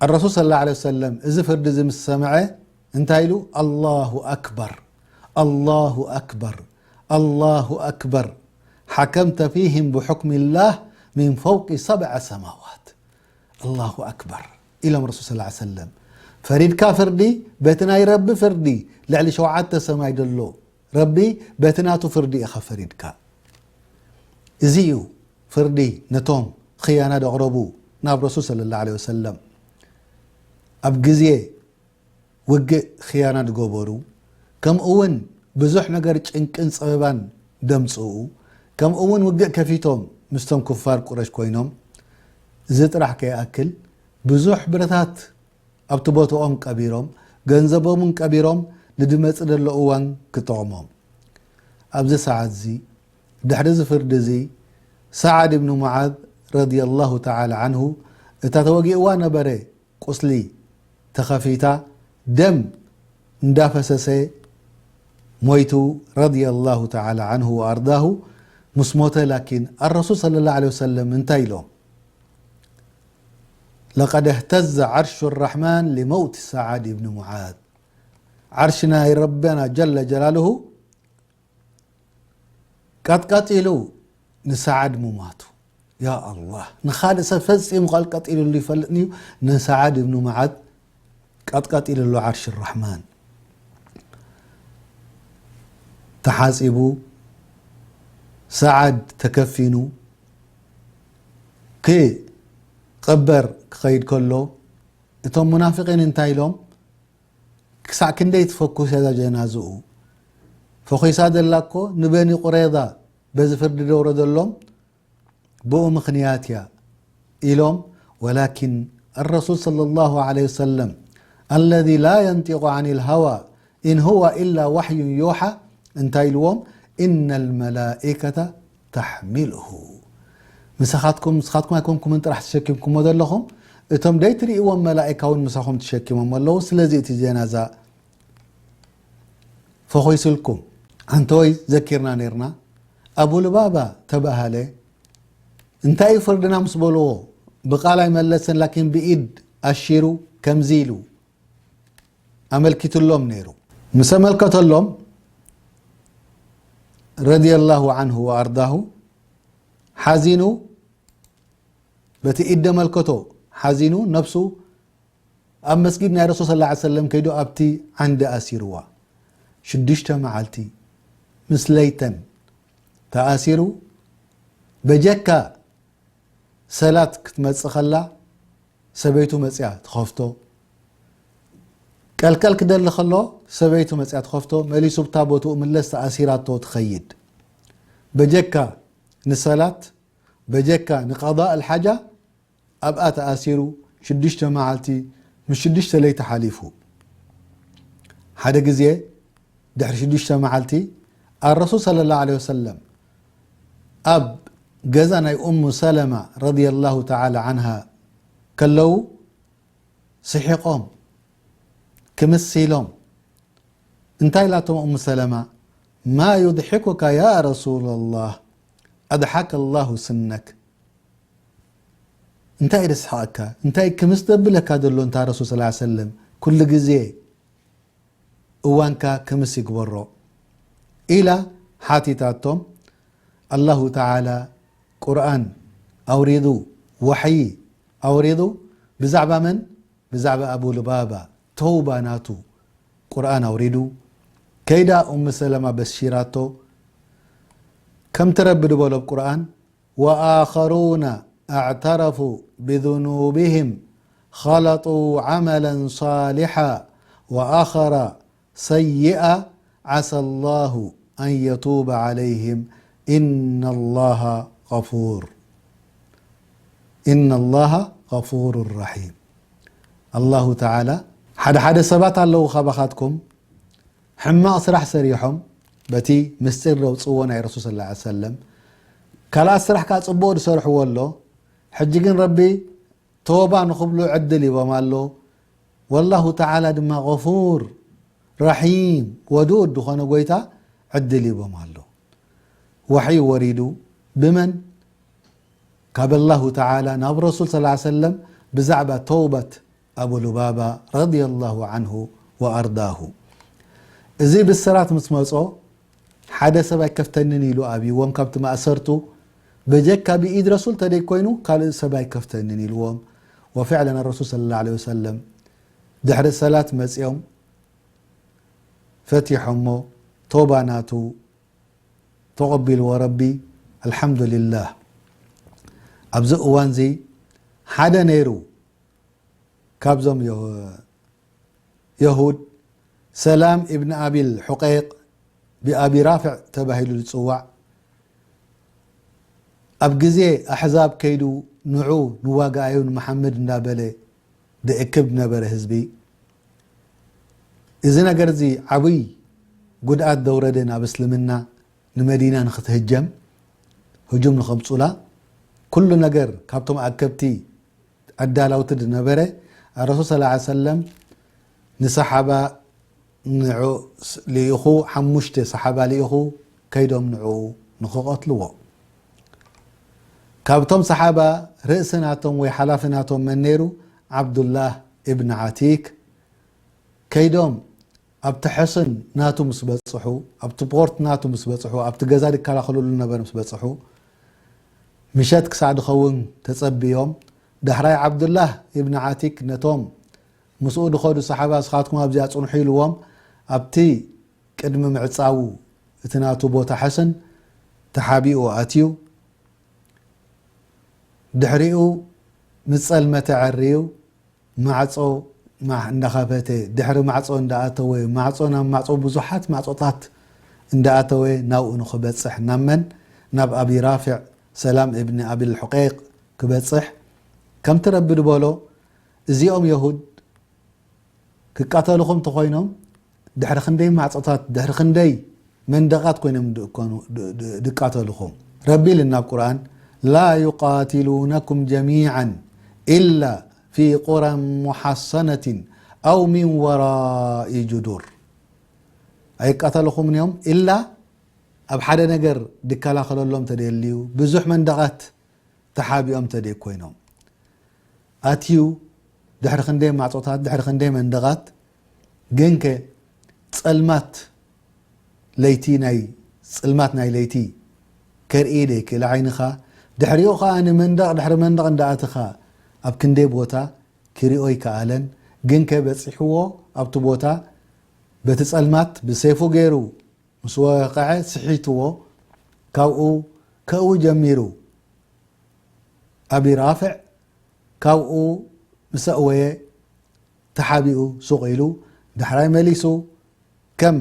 ኣረሱል ሰለላሁ ዐለይሂ ወሰለም እዚ ፍርዲ እዚ ምስ ሰምዐ እንታይ ኢሉ? ኣላሁ ኣክበር፣ ኣላሁ ኣክበር፣ ኣላሁ ኣክበር፣ ሓከምተ ፊህም ብሑክሚላህ ሚን ፈውቂ ሰብዐ ሰማዋት። ኣላሁ ኣክበር ኢሎም ረሱል ሰለላሁ ዐለይሂ ወሰለም። ፈሪድካ ፍርዲ በቲ ናይ ረቢ ፍርዲ ልዕሊ ሸውዓተ ሰማይ ዘሎ ረቢ በቲ ናቱ ፍርዲ ኢኻ ፈሪድካ። እዚ እዩ ፍርዲ ነቶም ኽያና ዘቕረቡ ናብ ረሱል ሰለላሁ ዐለይሂ ወሰለም። ኣብ ግዜ ውግእ ኽያና ዝገበሩ፣ ከምኡ እውን ብዙሕ ነገር ጭንቅን ጸበባን ዘምጽኡ፣ ከምኡ እውን ውግእ ከፊቶም ምስቶም ኩፋር ቁረሽ ኮይኖም፣ እዚ ጥራሕ ከይኣክል ብዙሕ ብረታት ኣብቲ ቦታኦም ቀቢሮም፣ ገንዘቦምን ቀቢሮም ንድመጽእ ዘሎ እዋን ክጠቕሞም። ኣብዚ ሰዓት እዚ፣ ድሕሪ እዚ ፍርዲ እዚ፣ ሰዓድ ብን ሙዓዝ ረዲየላሁ ተዓላ ዓንሁ፣ እታ ተወጊእዋ ነበረ ቁስሊ ተኸፊታ፣ ደም እንዳፈሰሰ ሞይቱ፣ ረዲየላሁ ተዓላ ዓንሁ ወኣርዳሁ። ምስ ሞተ ላኪን ኣረሱል ሰለላሁ ዐለይሂ ወሰለም እንታይ ኢሎም? ለቀድ እህተዘ ዓርሹ ራሕማን ሊመውት ሰዓድ ብን ሙዓዝ። ዓርሺ ናይ ረበና ጀለ ጀላልሁ ቀጥቀጥ ኢሉ ንሰዓድ ምማቱ። ያ ኣላህ፣ ንኻልእ ሰብ ፈጺሙ ቀጥቀጥ ኢሉሉ ይፈልጥን እዩ። ንሰዓድ ብን ሙዓዝ ቀጥቀጥ ኢሉሉ ዓርሺ ራሕማን። ተሓጺቡ፣ ሰዓድ ተከፊኑ፣ ክቕበር ክኸይድ ከሎ፣ እቶም ሙናፊቂን እንታይ ኢሎም? ክሳዕ ክንደይ ትፈኩስ እያ እዛ ጀናዝኡ? ፈኺሳ ዘላ እኮ ንበኒ ቁሬዛ በዚ ፍርዲ ደውረደሎም ብኡ ምኽንያት እያ ኢሎም። ወላኪን ኣረሱል ሰለላሁ ዐለይሂ ወሰለም፣ ኣለዚ ላ የንጢቁ ዐኒል ሃዋ ኢን ሁወ ኢላ ዋሕዩን ዩሓ፣ እንታይ ኢልዎም? ኢነል መላኢከተ ተሕሚልሁ። ምሳኻትኩም፣ ንስኻትኩም ኣይኮንኩምን ጥራሕ ተሸኪምኩሞ ዘለኹም፣ እቶም ዘይትርእይዎም መላኢካ እውን ምሳኹም ተሸኪሞም ኣለዉ። ስለዚ እቲ ጀናዛ ፈኺሱልኩም። ኣንተወይ ዘኪርና ነይርና፣ ኣቡ ልባባ ተባሃለ። እንታይ እዩ ፍርድና ምስ በልዎ፣ ብቃል ኣይመለሰን፣ ላኪን ብኢድ ኣሺሩ ከምዚ ኢሉ ኣመልኪትሎም ነይሩ። ምስ ኣመልከተሎም፣ ረዲየላሁ ዐንሁ ወኣርዳሁ፣ ሓዚኑ፣ በቲ ኢድ ዘመልከቶ ሓዚኑ፣ ነብሱ ኣብ መስጊድ ናይ ረሱል ሰለላሁ ዐለይሂ ወሰለም ከይዱ ኣብቲ ዓንዲ ኣሲርዋ። ሽዱሽተ መዓልቲ ምስ ለይተን ተኣሲሩ፣ በጀካ ሰላት ክትመጽእ ከላ፣ ሰበይቱ መጽያ ትኸፍቶ። ቀልቀል ክደሊ ከሎ ሰበይቱ መጽያ ትኸፍቶ፣ መሊሱ ብታ ቦትኡ ምለስ ተኣሲራቶ ትኸይድ። በጀካ ንሰላት፣ በጀካ ንቀዳእ ኣልሓጃ ኣብኣ ተኣሲሩ ሽዱሽተ መዓልቲ ምስ ሽዱሽተ ለይቲ ሓሊፉ። ሓደ ግዜ ድሕሪ ሽዱሽተ መዓልቲ ኣረሱል ሰለላሁ ዐለይሂ ወሰለም ኣብ ገዛ ናይ ኡሙ ሰለማ ረዲየላሁ ተዓላ ዐንሃ ከለዉ ስሒቖም፣ ክምስ ኢሎም። እንታይ ኢላቶም ኡሙ ሰለማ? "ማ ዩድሒኩካ ያ ረሱለላህ፣ ኣድሓከ ላሁ ስነክ." እንታይ እዩ ደስሓቐካ? እንታይ ክምስ ደብለካ ዘሎ? እንታ ረሱል ሰለላሁ ዐለይሂ ወሰለም ኩሉ ግዜ እዋንካ ክምስ ይግበሮ ኢላ ሓቲታቶም። ኣላሁ ተዓላ ቁርኣን ኣውሪዱ፣ ወሕዪ ኣውሪዱ። ብዛዕባ መን? ብዛዕባ ኣቡ ሉባባ ተውባ ናቱ ቁርኣን ኣውሪዱ። ከይዳ ኡም ሰለማ በሲራቶ። ከምቲ ረቢ ዝበሎ ኣብ ቁርኣን፣ "ወኣኸሩነ ኣዕተረፉ ብዙኑብህም ኸለጡ ዐመለን ሳሊሓ ወኣኸረ ሰይኣ ዐሰ ላሁ ኣን የቱበ ዐለይህም ኢነ ላሃ ገፉር፣ ኢነ ላሃ ገፉሩ ረሒም።" ኣላሁ ተዓላ ሓደ ሓደ ሰባት ኣለዉ ካባኻትኩም ሕማቕ ስራሕ ሰሪሖም በቲ ምስጢር ዘውፅዎ ናይ ረሱል ሰለላሁ ዐለይሂ ወሰለም፣ ካልኣት ስራሕ ከዓ ፅቡቕ ዝሰርሕዎ ኣሎ። ሕጂ ግን ረቢ ተወባ ንኽብሉ ዕድል ሂቦም ኣሎ። ወላሁ ተዓላ ድማ ገፉር ረሒም ወዱድ ዝኾነ ጎይታ ዕድል ሂቦም ኣሎ። ወሕይ ወሪዱ ብመን? ካብ ኣላሁ ተዓላ ናብ ረሱል ሰለላሁ ዐለይሂ ወሰለም ብዛዕባ ተውበት ኣቡ ሉባባ ረዲየላሁ ዐንሁ ወኣርዳሁ። እዚ ብስራት ምስ መጾ ሓደ ሰብ ኣይከፍተንን ኢሉ ኣብይዎም ካብቲ ማእሰርቱ፣ በጀካ ብኢድ ረሱል ተደይ ኮይኑ ካልእ ሰብ ኣይከፍተንን ኢልዎም። ወፍዕለን ረሱል ሰለላሁ ዐለይሂ ወሰለም ድሕሪ ሰላት መጺኦም ፈቲሖሞ፣ ቶባ ናቱ ተቐቢልዎ ረቢ። ኣልሓምዱሊላህ። ኣብዚ እዋንዚ ሓደ ነይሩ ካብዞም የ-፣ የሁድ፣ ሰላም ኢብን ኣቢል ሑቀይቅ፣ ብኣቢ ራፍዕ ተባሂሉ ዝጽዋዕ፣ ኣብ ግዜ ኣሕዛብ ከይዱ ንዑ ንዋጋኣዩ ንመሓመድ እንዳበለ ድእክብ ነበረ ህዝቢ። እዚ ነገር እዚ ዓብይ ጉድኣት ዘውረደ ናብ እስልምና፣ ንመዲና ንክትህጀም፣ ህጁም ንኸምጹላ፣ ኩሉ ነገር ካብቶም ኣከብቲ ኣዳላውቲ ዝነበረ፣ ኣረሱል ሰለላሁ ዐለይሂ ወሰለም ንሰሓባ ንዑ ስ-፣ ልኢኹ፣ ሓሙሽተ ሰሓባ ልኢኹ፣ ከይዶም ንዑ ንኽቐትልዎ። ካብቶም ሰሓባ ርእሲ ናቶም ወይ ሓላፊ ናቶም መን ነይሩ? ዓብዱላህ ኢብን ዓቲክ። ከይዶም ኣብቲ ሕስን ናቱ ምስ በጽሑ፣ ኣብቲ ፖርት ናቱ ምስ በጽሑ፣ ኣብቲ ገዛ ዝከላኸልሉ ነበረ ምስ በጽሑ፣ ምሸት ክሳዕ ድኸውን ተጸብዮም። ዳሕራይ ዓብዱላህ ኢብን ዓቲክ ነቶም ምስኡ ድኸዱ ሰሓባ፣ "ንስኻትኩም ኣብዚኣ ጽንሑ" ኢልዎም፣ ኣብቲ ቅድሚ ምዕጻዉ እቲ ናቱ ቦታ ሕስን ተሓቢኡ ኣትዩ። ድሕሪኡ ምስ ጸልመተ ኣዐርዩ ማዕጾ ማ-፣ እንዳኸፈተ፣ ድሕሪ ማዕጾ እንዳኣተወ፣ ማዕጾ ናብ ማዕጾ፣ ብዙሓት ማዕጾታት እንዳኣተወ ናብኡ ንኽበጽሕ፣ ናብ መን? ናብ ኣቢ ራፍዕ ሰላም እብኒ ኣቢል ሑቀይቅ ክበጽሕ፣ ከምቲ ረቢ ድበሎ፣ እዚኦም የሁድ ክቃተልኹም ተኾይኖም፣ ድሕሪ ክንደይ ማዕጾታት፣ ድሕሪ ክንደይ መንደቓት ኮይኖም ድእኮኑ-፣ ድ-፣ ድ-፣ ድቃተልኹም። ረቢ ኢልና ኣብ ቁርኣን፣ "ላ ዩቃቲሉነኩም ጀሚዓን ኢላ ፊ ቁራን ሙሓሰነትን ኣው ሚን ወራኢ ጁዱር።" ኣይቃተልኹምን እዮም፣ ኢላ ኣብ ሓደ ነገር ድከላኸለሎም ተደልዩ፣ ብዙሕ መንደቓት ተሓቢኦም ተደይ ኮይኖም። ኣትዩ ድሕሪ ክንደይ ማዕጾታት፣ ድሕሪ ክንደይ መንደቓት፣ ግንከ ጸልማት ለይቲ ናይ፣ ጽልማት ናይ ለይቲ ከርኢ ደይክእል ዓይንኻ። ድሕሪኡ ኸኣ ንመንደቕ፣ ድሕሪ መንደቕ እንዳኣተኻ ኣብ ክንደይ ቦታ ክሪኦ ኣይከኣለን። ግንከ በጺሕዎ ኣብቲ ቦታ በቲ ጸልማት ብሴፉ ገይሩ ምስ ወቐዐ ስሒትዎ፣ ካብኡ ከእዊ ጀሚሩ። ኣቢ ራፍዕ ካብኡ ምስ ኣእወየ ተሓቢኡ ሱቕ ኢሉ ዳሕራይ መሊሱ ከም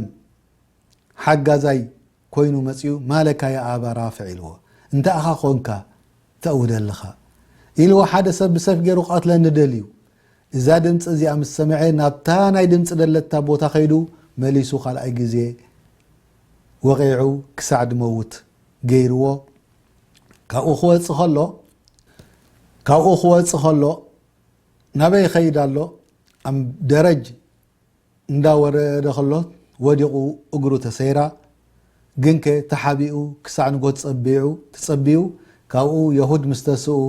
ሓጋዛይ ኮይኑ መጺኡ፣ "ማለካ ያ ኣባ ራፍዕ?" ኢልዎ። "እንታይ ኢኻ ኾንካ ተእውደ ኣለኻ?" ኢልዎ። "ሓደ ሰብ ብሰፍ ገይሩ ክቐትለኒ ደልዩ። እዛ ድምፂ እዚኣ ምስ ሰምዐ፣ ናብታ ናይ ድምፂ ደለታ ቦታ ከይዱ መሊሱ ካልኣይ ግዜ ወቒዑ ክሳዕ ድመውት ገይርዎ። ካብኡ ክወፅእ ከሎ፣ ካብኡ ክወፅእ ከሎ ናበይ ይኸይድ ኣሎ? ኣብ ደረጅ እንዳወረደ ከሎ ወዲቑ እግሩ ተሰይራ። ግንከ ተሓቢኡ ክሳዕ ንጎት ጸቢዑ፣ ተጸቢዩ፣ ካብኡ የሁድ ምስ ተስኡ፣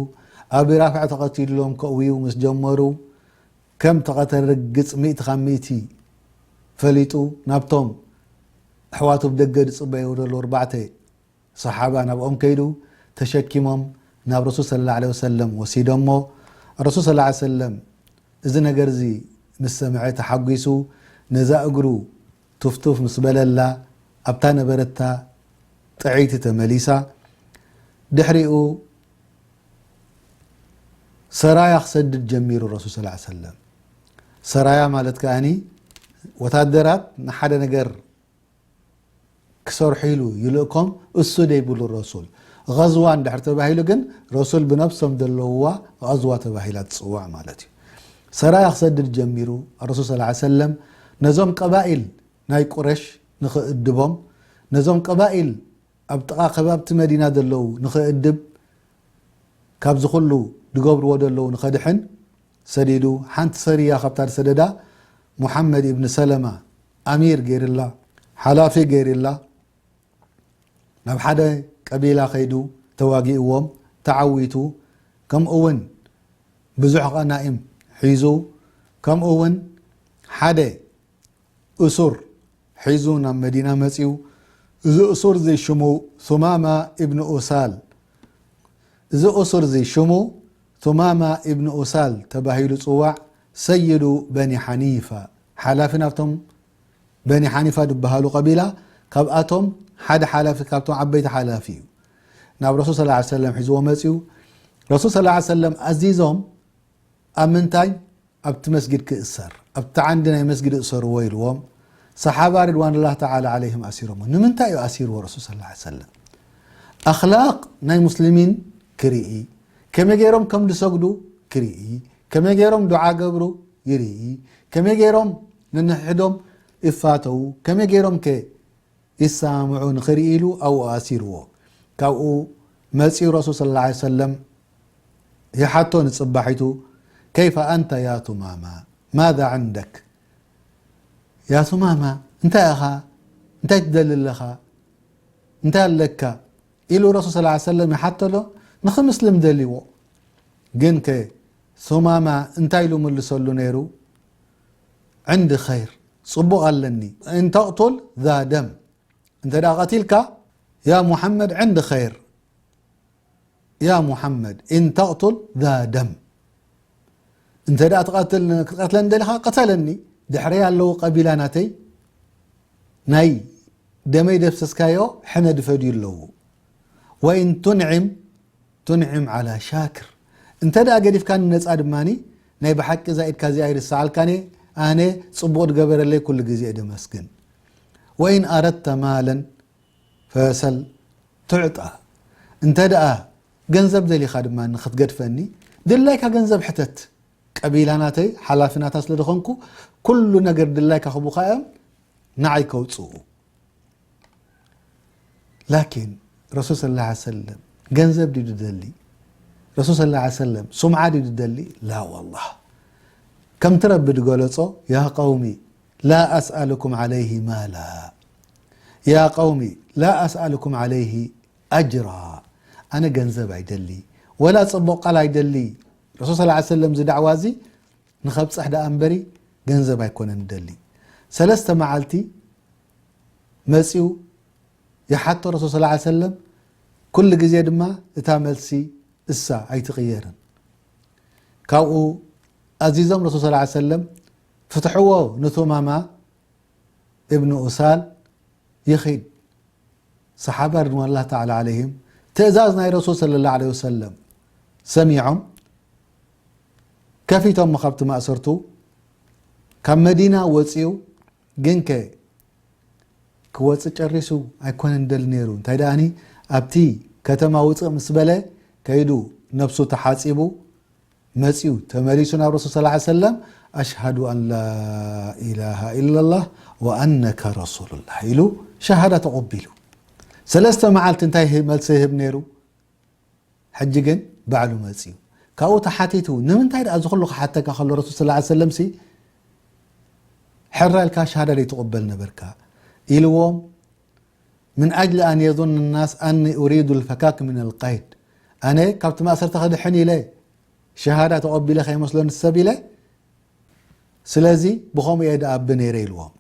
ኣቢ ራፍዕ ተቐቲሉሎም ከእውዩ ምስ ጀመሩ፣ ከም ተቐተለ ርግጽ ሚእቲ ካብ ሚእቲ ፈሊጡ፣ ናብቶም ኣሕዋቱ ብደገ ዝጽበዩ ዘለዉ ኣርባዕተ ሰሓባ ናብኦም ከይዱ ተሸኪሞም ናብ ረሱል ሰለላሁ ዐለይሂ ወሰለም ወሲዶሞ። ረሱል ሰለላሁ ዐለይሂ ወሰለም እዚ ነገር እዚ ምስ ሰምዐ ተሓጒሱ፣ ነዛ እግሩ ቱፍቱፍ ምስ በለላ፣ ኣብታ ነበረታ ጥዕይቲ ተመሊሳ። ድሕሪኡ ሰራያ ክሰድድ ጀሚሩ ረሱል ሰለላሁ ዐለይሂ ወሰለም። ሰራያ ማለት ከኣኒ ወታደራት ንሓደ ነገር ክሰርሑ ኢሉ ይልእኮም፣ እሱ ደይብሉ ረሱል። ቐዝዋ እንድሕር ተባሂሉ ግን ረሱል ብነብሶም ዘለውዋ ቐዝዋ ተባሂላ ትጽዋዕ ማለት እዩ። ሰራያ ክሰድድ ጀሚሩ ረሱል ሰለላሁ ዐለይሂ ወሰለም ነዞም ቀባኢል ናይ ቁረሽ ንኽእድቦም፣ ነዞም ቀባኢል ኣብ ጥቓ ከባብቲ መዲና ዘለዉ ንኽእድብ፣ ካብዚ ኩሉ ዝገብርዎ ዘለዉ ንኸድሕን ሰዲዱ፣ ሓንቲ ሰሪያ ካብታ ዝሰደዳ፣ ሙሓመድ ኢብን ሰለማ ኣሚር ገይርላ፣ ሓላፊ ገይርላ፣ ናብ ሓደ ቀቢላ ከይዱ ተዋጊእዎም፣ ተዓዊቱ፣ ከምኡ እውን ብዙሕ ቐናኢም ሒዙ፣ ከምኡ እውን ሓደ እሱር ሒዙ ናብ መዲና መጺኡ። እዚ እሱር እዚ ሽሙ ሱማማ ኢብን ኡሳል። እዚ እሱር እዚ ሽሙ ሱማማ ኢብን ኡሳል ተባሂሉ ጽዋዕ። ሰይዱ በኒ ሓኒፋ፣ ሓላፊ ናብቶም በኒ ሓኒፋ ዝበሃሉ ቀቢላ፣ ካብኣቶም ሓደ ሓላፊ፣ ካብቶም ዓበይቲ ሓላፊ እዩ። ናብ ረሱል ሰለላሁ ዐለይሂ ወሰለም ሒዝዎ መጺኡ። ረሱል ሰለላሁ ዐለይሂ ወሰለም ኣዚዞም ኣብ ምንታይ? ኣብቲ መስጊድ ክእሰር፣ ኣብቲ ዓንዲ ናይ መስጊድ እእሰርዎ ኢልዎም። ሰሓባ ሪድዋንላህ ተዓላ ዓለይሂም ኣሲሮሞ። ንምንታይ እዩ ኣሲርዎ ረሱል ሰለላሁ ዐለይሂ ወሰለም? ኣኽላቕ ናይ ሙስሊሚን ክርኢ፣ ከመይ ገይሮም ከም ዝሰግዱ ክርኢ፣ ከመይ ገይሮም ዱዓ ገብሩ ይርኢ፣ ከመይ ገይሮም ነንሕድሕዶም ይፋተዉ፣ ከመይ ገይሮም ከ ይሰማምዑ ንኽርኢ ኢሉ ኣብኡ ኣሲርዎ። ካብኡ መጺኡ ረሱል ሰለላሁ ዐለይሂ ወሰለም ይሓቶ ንጽባሒቱ፣ "ከይፈ ኣንተ ያ ቱማማ? ማዛ ዕንደክ?" "ያ ቱማማ፣ እንታይ ኢኻ? እንታይ ትደሊ ኣለኻ? እንታይ ኣለካ?" ኢሉ ረሱል ሰለላሁ ዐለይሂ ወሰለም ይሓቶ ኣሎ። ንኽምስልም ደልዎ። ግንከ ሱማማ እንታይ ኢሉ መልሰሉ ነይሩ? "ዕንዲ ኸይር፣ ጽቡቕ ኣለኒ። እን ተቕቱል ዛ ደም፣ እንተ ደኣ ቀቲልካ፣ ያ ሙሓመድ፣ ዕንዲ ኸይር፣ ያ ሙሓመድ፣ እን ተቕቱል ዛ ደም፣ እንተ ደኣ ትቐትል-፣ ክትቀትለኒ ደሊኻ፣ ቅተለኒ። ድሕረይ ኣለዉ ቀቢላ ናተይ፣ ናይ ደመይ ደፍሰስካዮ ሕነ ድፈድዩ ኣለዉ። ወኢን ቱንዒም፣ ቱንዒም ዓላ ሻክር፣ እንተ ደኣ ገዲፍካኒ ነጻ ድማኒ፣ ናይ ብሓቂ እዛ ኢድካ እዚኣ ይርስዓልካን እየ፣ ኣነ ጽቡቕ ድገበረለይ ኩሉ ግዜ እየ ደመስግን። ወኢን ኣረድተ ማለን ፈሰል ቱዕጣ፣ እንተ ደኣ ገንዘብ ደሊኻ ድማ ንኽትገድፈኒ፣ ድላይካ ገንዘብ ሕተት። ቀቢላ ናተይ ሓላፊ ናታ ስለ ዝኾንኩ፣ ኩሉ ነገር ድላይካ ክቡኻ እዮም ንዓይ ከውጽኡ። ላኪን ረሱል ሰለላሁ ዐለይሂ ወሰለም ገንዘብ ድዩ ድደሊ? ረሱል ሰለላሁ ዐለይሂ ወሰለም ሱምዓ ድዩ ድደሊ? ላ ወላህ። ከምቲ ረቢ ድገለጾ፣ "ያ ቀውሚ ላ ኣስኣሉኩም ዐለይሂ ማላ፣ ያ ቀውሚ ላ ኣስኣሉኩም ዐለይሂ ኣጅራ፣ ኣነ ገንዘብ ኣይደሊ፣ ወላ ጽቡቕ ቃል ኣይደሊ። ረሱል ሰለላሁ ዐለይሂ ወሰለም እዚ ዳዕዋ እዚ ንኸብጽሕ ደኣ እምበሪ ገንዘብ ኣይኮነን እደሊ።" ሰለስተ መዓልቲ መጺኡ ይሓቶ ረሱል ሰለላሁ ዐለይሂ ወሰለም፣ ኩሉ ግዜ ድማ እታ መልሲ እሳ ኣይትቕየርን። ካብኡ ኣዚዞም ረሱል ሰለላሁ ዐለይሂ ወሰለም፣ "ፍትሕዎ ንቱማማ እብን ኡሳል ይኺድ።" ሰሓባ ሪድዋንላህ ተዓላ ዓለይሂም ትእዛዝ ናይ ረሱል ሰለላሁ ዓለይሂ ወሰለም ሰሚዖም፣ ከፊቶሞ ካብቲ ማእሰርቱ፣ ካብ መዲና ወፂኡ፣ ግንከ ክወፅእ ጨሪሱ ኣይኮነን ደል ነይሩ። እንታይ ደኣኒ ኣብቲ ከተማ ውፅእ ምስ በለ ከይዱ ነብሱ ተሓፂቡ መፂኡ ተመሊሱ ናብ ረሱል ሰለላሁ ዐለይሂ ወሰለም፣ "ኣሽሃዱ ኣን ላ ኢላሃ ኢለላህ ወኣነከ ረሱሉላህ" ኢሉ ሸሃዳ ተቐቢሉ። ሰለስተ መዓልቲ እንታይ ህ- መልሲ ይህብ ነይሩ? ሕጂ ግን ባዕሉ መፂኡ። ካብኡ ተሓቲቱ፣ "ንምንታይ ደኣ እዚ ኩሉ ክሓተካ ከሎ ረሱል ሰለላሁ ዐለይሂ ወሰለም ሲ ሕራ ኢልካ ሸሃዳ ዘይትቕበል ነበርካ?" ኢልዎም፣ "ምን ኣጅሊ ኣን የዙን ናስ ኣኒ ኡሪዱ ልፈካክ ምን ልቀይድ፣ ኣነ ካብቲ ማእሰርቲ ክድሕን ኢለ ሸሃዳ ተቐቢለ ከይመስሎኒ ሰብ ኢለ፣ ስለዚ ብኸምኡ እየ ደኣቢ ነይረ" ኢልዎም።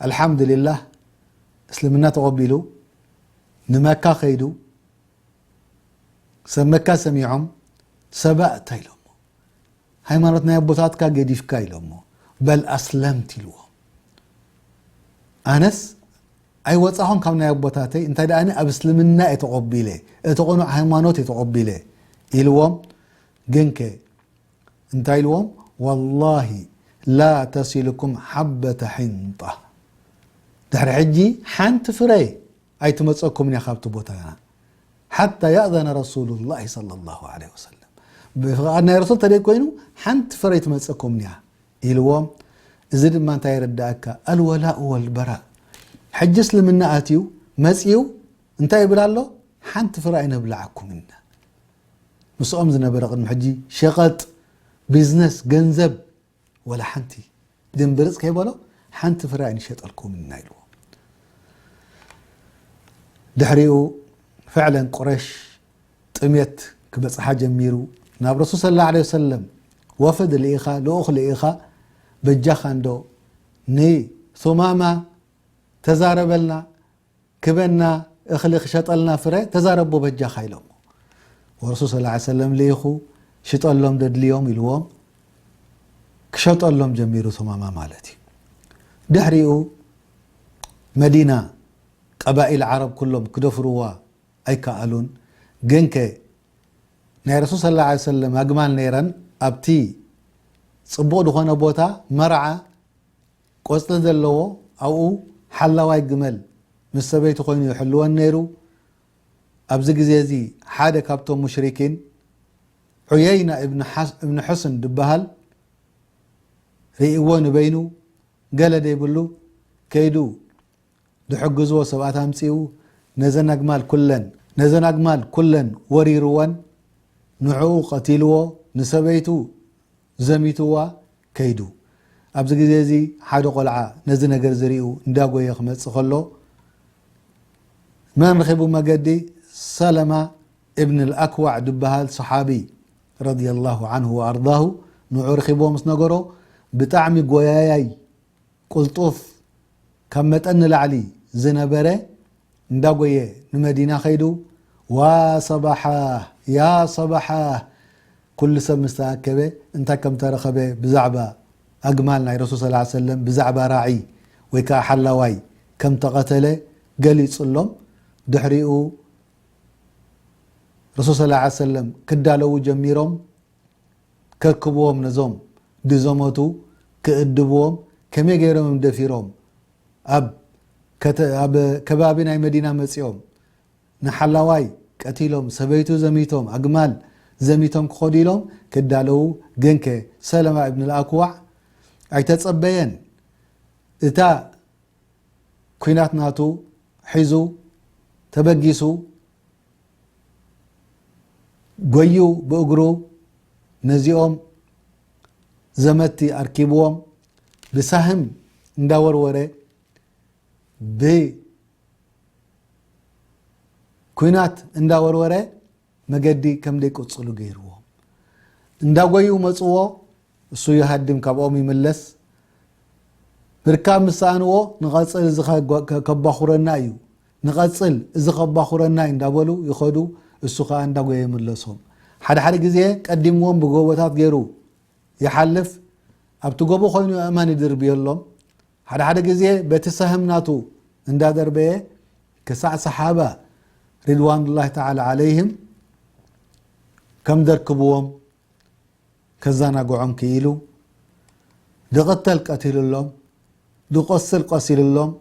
ኣልሓምዱሊላህ፣ እስልምና ተቐቢሉ ንመካ ከይዱ፣ ሰብ መካ ሰሚዖም፣ "ሰባ እንታይ?" ኢሎሞ። "ሃይማኖት ናይ ኣቦታትካ ገዲፍካ?" ኢሎሞ። "በል ኣስለምት" ኢልዎም። ኣነስ ኣይወፃኹን ካብ ናይ ኣቦታተይ፣ እንታይ ደኣኒ ኣብ እስልምና እየ ተቐቢለ፣ እቲ ቅኑዕ ሃይማኖት እየ ተቐቢለ ኢልዎም። ግንከ እንታይ ኢልዎም? "ወላሂ ላ ተሲልኩም ሓበተ ሒንጣ፣ ድሕሪ ሕጂ ሓንቲ ፍረ ኣይትመፀኩም እያ ካብቲ ቦታና፣ ሓታ ያእዘነ ረሱሉላሂ ሰለላሁ ዐለይሂ ወሰለም፣ ብፍቓድ ናይ ረሱል ተደይ ኮይኑ ሓንቲ ፍረ ኣይትመፀኩም እያ" ኢልዎም። እዚ ድማ እንታይ የረዳእካ? ኣልወላኡ ወልበራእ። ሕጂ እስልምና ኣትዩ መፅዩ እንታይ ይብል ኣሎ? "ሓንቲ ፍረ ኣይነብልዓኩም ኢና" ምስኦም ዝነበረ ቅድሚ ሕጂ ሸቐጥ፣ ቢዝነስ፣ ገንዘብ፣ ወላ ሓንቲ ድንብርፅ ከይበሎ፣ "ሓንቲ ፍረ ኣይንሸጠልኩም ኢና" ኢልዎ። ድሕሪኡ ፍዕለን ቁረሽ ጥሜት ክበፅሓ ጀሚሩ። ናብ ረሱል ሰለላሁ ዐለይሂ ወሰለም ወፍድ ልኢኻ፣ ልኡኽ ልኢኻ፣ "በጃኻ እንዶ ንሱማማ ተዛረበልና፣ ክበና እኽሊ ክሸጠልና ፍረ ተዛረቦ በጃኻ" ኢሎሞ። ወረሱል ሰለላሁ ዐለይሂ ወሰለም ልኢኹ፣ "ሽጠሎም ደድልዮም" ኢልዎም፣ ክሸጠሎም ጀሚሩ ሱማማ ማለት እዩ። ድሕሪኡ መዲና ቀባኢል ዓረብ ኩሎም ክደፍርዋ ኣይከኣሉን። ግንከ ናይ ረሱል ሰለላሁ ዐለይሂ ወሰለም ኣግማል ነይረን፣ ኣብቲ ፅቡቕ ዝኾነ ቦታ መርዓ ቆፅሊ ዘለዎ ኣብኡ ሓላዋይ ግመል ምስ ሰበይቱ ኮይኑ ይሕልወን ነይሩ። ኣብዚ ግዜ እዚ ሓደ ካብቶም ሙሽሪኪን ዑየይና እብን ሓስ- እብን ሕስን ዝበሃል ርእይዎ ንበይኑ ገለ ደይብሉ ከይዱ ድሕግዝዎ ሰባት ኣምጺኡ ነዘን ኣግማል ኩለን ነዘን ኣግማል ኩለን ወሪርወን ንዕኡ ቀቲልዎ ንሰበይቱ ዘሚትዋ ከይዱ። ኣብዚ ግዜ እዚ ሓደ ቆልዓ ነዚ ነገር ዝሪኡ እንዳጎየ ክመጽእ ከሎ መን ረኺቡ መገዲ? ሰለማ እብን ኣልኣክዋዕ ዝበሃል ሰሓቢ ረዲየላሁ ዓንሁ ወኣርዳሁ ንዑ ረኺብዎ ምስ ነገሮ ብጣዕሚ ጎያያይ ቁልጡፍ ካብ መጠን ንላዕሊ ዝነበረ እንዳጎየ ንመዲና ከይዱ ዋ ሰባሓ ያ ሰባሓ ኩሉ ሰብ ምስ ተኣከበ እንታይ ከም ተረኸበ ብዛዕባ ኣግማል ናይ ረሱል ሰለላሁ ዐለይሂ ወሰለም ብዛዕባ ራዒ ወይ ከዓ ሓላዋይ ከም ተቐተለ ገሊጹሎም። ድሕሪኡ ረሱል ሰለላሁ ዐለይሂ ወሰለም ክዳለዉ ጀሚሮም። ከክብዎም ነዞም ድዘመቱ ክእድብዎም ከመይ ገይሮም እዮም ደፊሮም ኣብ ከተ- ኣብ ከባቢ ናይ መዲና መጺኦም ንሓላዋይ ቀቲሎም ሰበይቱ ዘሚቶም ኣግማል ዘሚቶም ክኸዱ ኢሎም ክዳለዉ ግንከ ሰለማ እብን ልኣክዋዕ ኣይተጸበየን። እታ ኲናት ናቱ ሒዙ ተበጊሱ ጎዩ ብእግሩ ነዚኦም ዘመቲ ኣርኪብዎም ብሳህም እንዳወርወረ ብኲናት እንዳወርወረ መገዲ ከም ደይቅፅሉ ገይርዎም። እንዳጎዩ መፅዎ፣ እሱ ይሃድም ካብኦም ይምለስ። ምርካብ ምስ ሰኣንዎ ንቐፅል እዚ ከ- ከ- ከባኹረና እዩ፣ ንቐፅል እዚ ከባኹረና እዩ እንዳበሉ ይኸዱ። እሱ ከዓ እንዳጎየ ይምለሶም። ሓደ ሓደ ግዜ ቀዲምዎም ብጎቦታት ገይሩ ይሓልፍ። ኣብቲ ጎቦ ኮይኑ ኣእማን ይድርብየሎም። ሓደ ሓደ ግዜ በቲ ሰህም ናቱ እንዳደርበየ ክሳዕ ሰሓባ ሪድዋኑላሂ ተዓላ ዓለይህም ከም ደርክብዎም ከዘናግዖም ክኢሉ። ድቕተል ቀቲሉሎም፣ ድቆስል ቆሲሉሎም።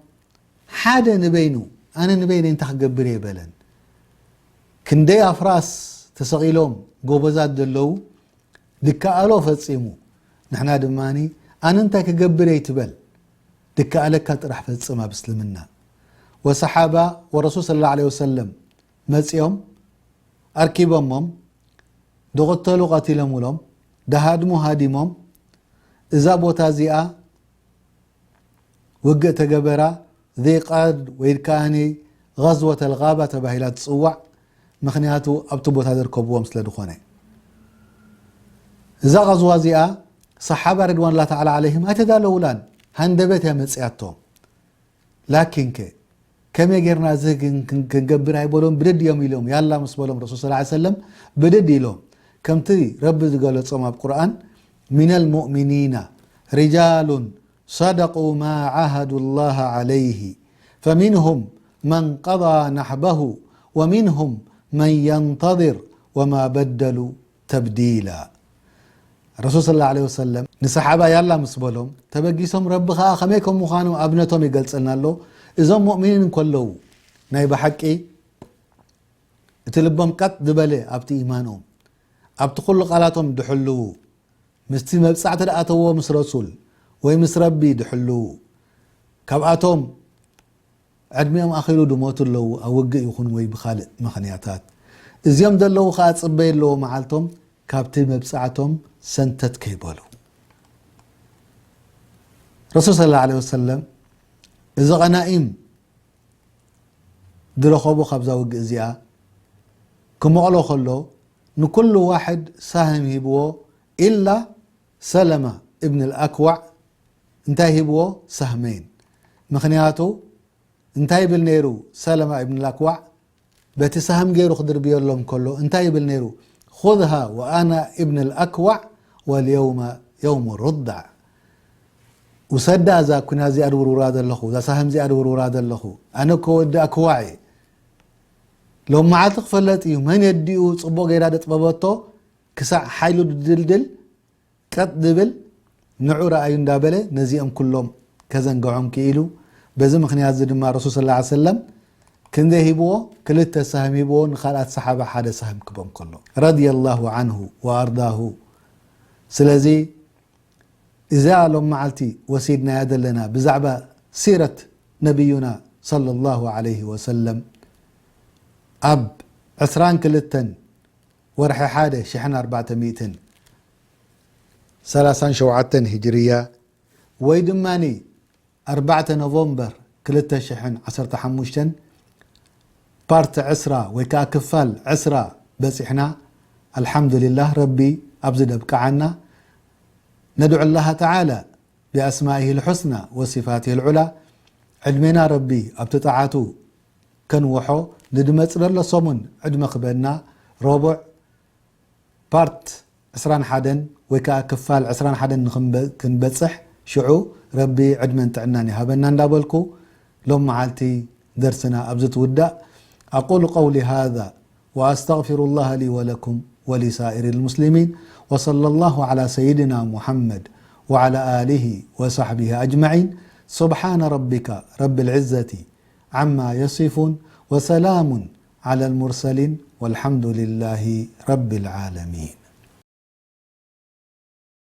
ሓደ ንበይኑ፣ ኣነ ንበይነይ እንታይ ክገብር እየ በለን። ክንደይ ኣፍራስ ተሰቒሎም ጎበዛት ዘለዉ፣ ድከኣሎ ፈጺሙ። ንሕና ድማ ኣነ እንታይ ክገብር እየ ትበል፣ ድከኣለካ ጥራሕ ፈጽም ኣብ እስልምና። ወሰሓባ ወረሱል ሰለላሁ ዐለይሂ ወሰለም መጺኦም ኣርኪቦሞም፣ ድቕተሉ ቀቲሎምሎም፣ ድሃድሙ ሃዲሞም። እዛ ቦታ እዚኣ ውግእ ተገበራ፣ ذي قار ወይ ከኣኒ غزوة الغابة ተባሂላ ትጽዋዕ። ምኽንያቱ ኣብቲ ቦታ ዝርከብዎም ስለ ዝኾነ። እዛ غزوة እዚኣ ሰሓባ ሪድዋንላ ተዓላ ዓለይሂም ኣይተዳለውላን፣ ሃንደበት እያ መጽያቶም። ላኪን ከ ከመይ ጌርና እዚ ግን ክን-፣ ክንገብር ኣይበሎም፣ ብድድ እዮም ኢሎም። ያላ ምስ በሎም ረሱል ሰለላሁ ዐለይሂ ወሰለም ብድድ ኢሎም። ከምቲ ረቢ ዝገለጾም ኣብ ቁርኣን፣ من المؤمنين رجال صدقوا ما عاهدوا الله عليه فمنهم من قضى نحبه ومنهم من ينتظر وما بدلوا تبديلا። ረሱል ሰለላሁ ዐለይሂ ወሰለም ንሰሓባ ያላ ምስ በሎም ተበጊሶም፣ ረቢ ኸኣ ከመይ ከም ምዃኖም ኣብነቶም ይገልጸልና ኣሎ። እዞም ሙእሚኒን እንከለዉ ናይ ብሓቂ እቲ ልቦም ቀጥ ዝበለ ኣብቲ ኢማኖም፣ ኣብቲ ኩሉ ቃላቶም ድሕልዉ፣ ምስቲ መብጻዕቲ ድኣተዎ ምስ ረሱል ወይ ምስ ረቢ ድሕልዉ፣ ካብኣቶም ዕድሚኦም ኣኺሉ ድሞቱ ኣለዉ፣ ኣብ ውግእ ይኹን ወይ ብኻልእ ምኽንያታት። እዚኦም ዘለዉ ኸኣ ጽበይ ኣለዎ መዓልቶም ካብቲ መብጻዕቶም ሰንተት ከይበሉ። ረሱል ሰለላሁ ዐለይሂ ወሰለም እዚ ቐናኢም ዝረኸቦ ካብዛ ውግእ እዚኣ ክመቕሎ ከሎ፣ ንኩሉ ዋሕድ ሳህም ሂብዎ፣ ኢላ ሰለማ እብን ኣልኣክዋዕ እንታይ ሂብዎ? ሳህመይን። ምኽንያቱ እንታይ ይብል ነይሩ ሰለማ እብን ኣልኣክዋዕ? በቲ ሳህም ገይሩ ክድርብየሎም ከሎ እንታይ ይብል ነይሩ? خذها وأنا ابن الأكوع واليوم يوم الرضع። ውሰዳ እዛ ኩና እዚኣ ድውርውራ ዘለኹ፣ እዛ ሳህም እዚኣ ድውርውራ ዘለኹ፣ ኣነ እኮ ወዲ ኣክዋዕ እየ። ሎም መዓልቲ ክፈለጥ እዩ፣ መን የዲኡ ጽቡቕ ገይራ ደጥበበቶ፣ ክሳዕ ሓይሉ ድድልድል፣ ቀጥ ድብል፣ ንዑ ረኣዩ እንዳበለ ነዚኦም ኩሎም ከዘንግዖም ክኢሉ። በዚ ምኽንያት እዚ ድማ ረሱል ሰለላሁ ዐለይሂ ወሰለም ክንደይ ሂብዎ? ክልተ ሳህም ሂብዎ፣ ንኻልኣት ሰሓባ ሓደ ሳህም ክቦም ከሎ። ረዲየላሁ ዐንሁ ወኣርዳሁ። ስለዚ እዛ ሎም መዓልቲ ወሲድናያ ዘለና ብዛዕባ ሲረት ነቢዩና ሰለላሁ ዐለይሂ ወሰለም ኣብ ዕስራን ክልተን ወርሒ ሓደ ሽሕን ኣርባዕተ ሚእትን ሰላሳን ሸውዓተን ሂጅርያ ወይ ድማኒ ኣርባዕተ ኖቨምበር ክልተ ሽሕን ዓሰርተ ሓሙሽተን ፓርት ዕስራ ወይ ከኣ ክፋል ዕስራ በጺሕና። ኣልሓምዱሊላህ ረቢ ኣብዚ ደብቅዓና። ندعو الله تعالى بأسمائه الحسنى وصفاته العلى ዕድሜና ረቢ ኣብቲ ጣዓቱ ከንውሖ ንድመጽ ደሎ ሰሙን ዕድመ ክበና ረቡዕ ፓርት ዕስራን ሓደን ወይ ከኣ ክፋል ዕስራን ሓደን ንኽንበ-፣ ክንበጽሕ ሽዑ ረቢ ዕድመን ጥዕናን ይሃበና እንዳበልኩ ሎም መዓልቲ ደርስና ኣብዚ ትውዳእ። أقول قولي هذا وأستغفر الله لي ولكم ولسائر المسلمين وصلى الله على سيدنا محمد وعلى آله وصحبه أجمعين. سبحان ربك رب العزة عما يصفون وسلام على المرسلين والحمد لله رب العالمين.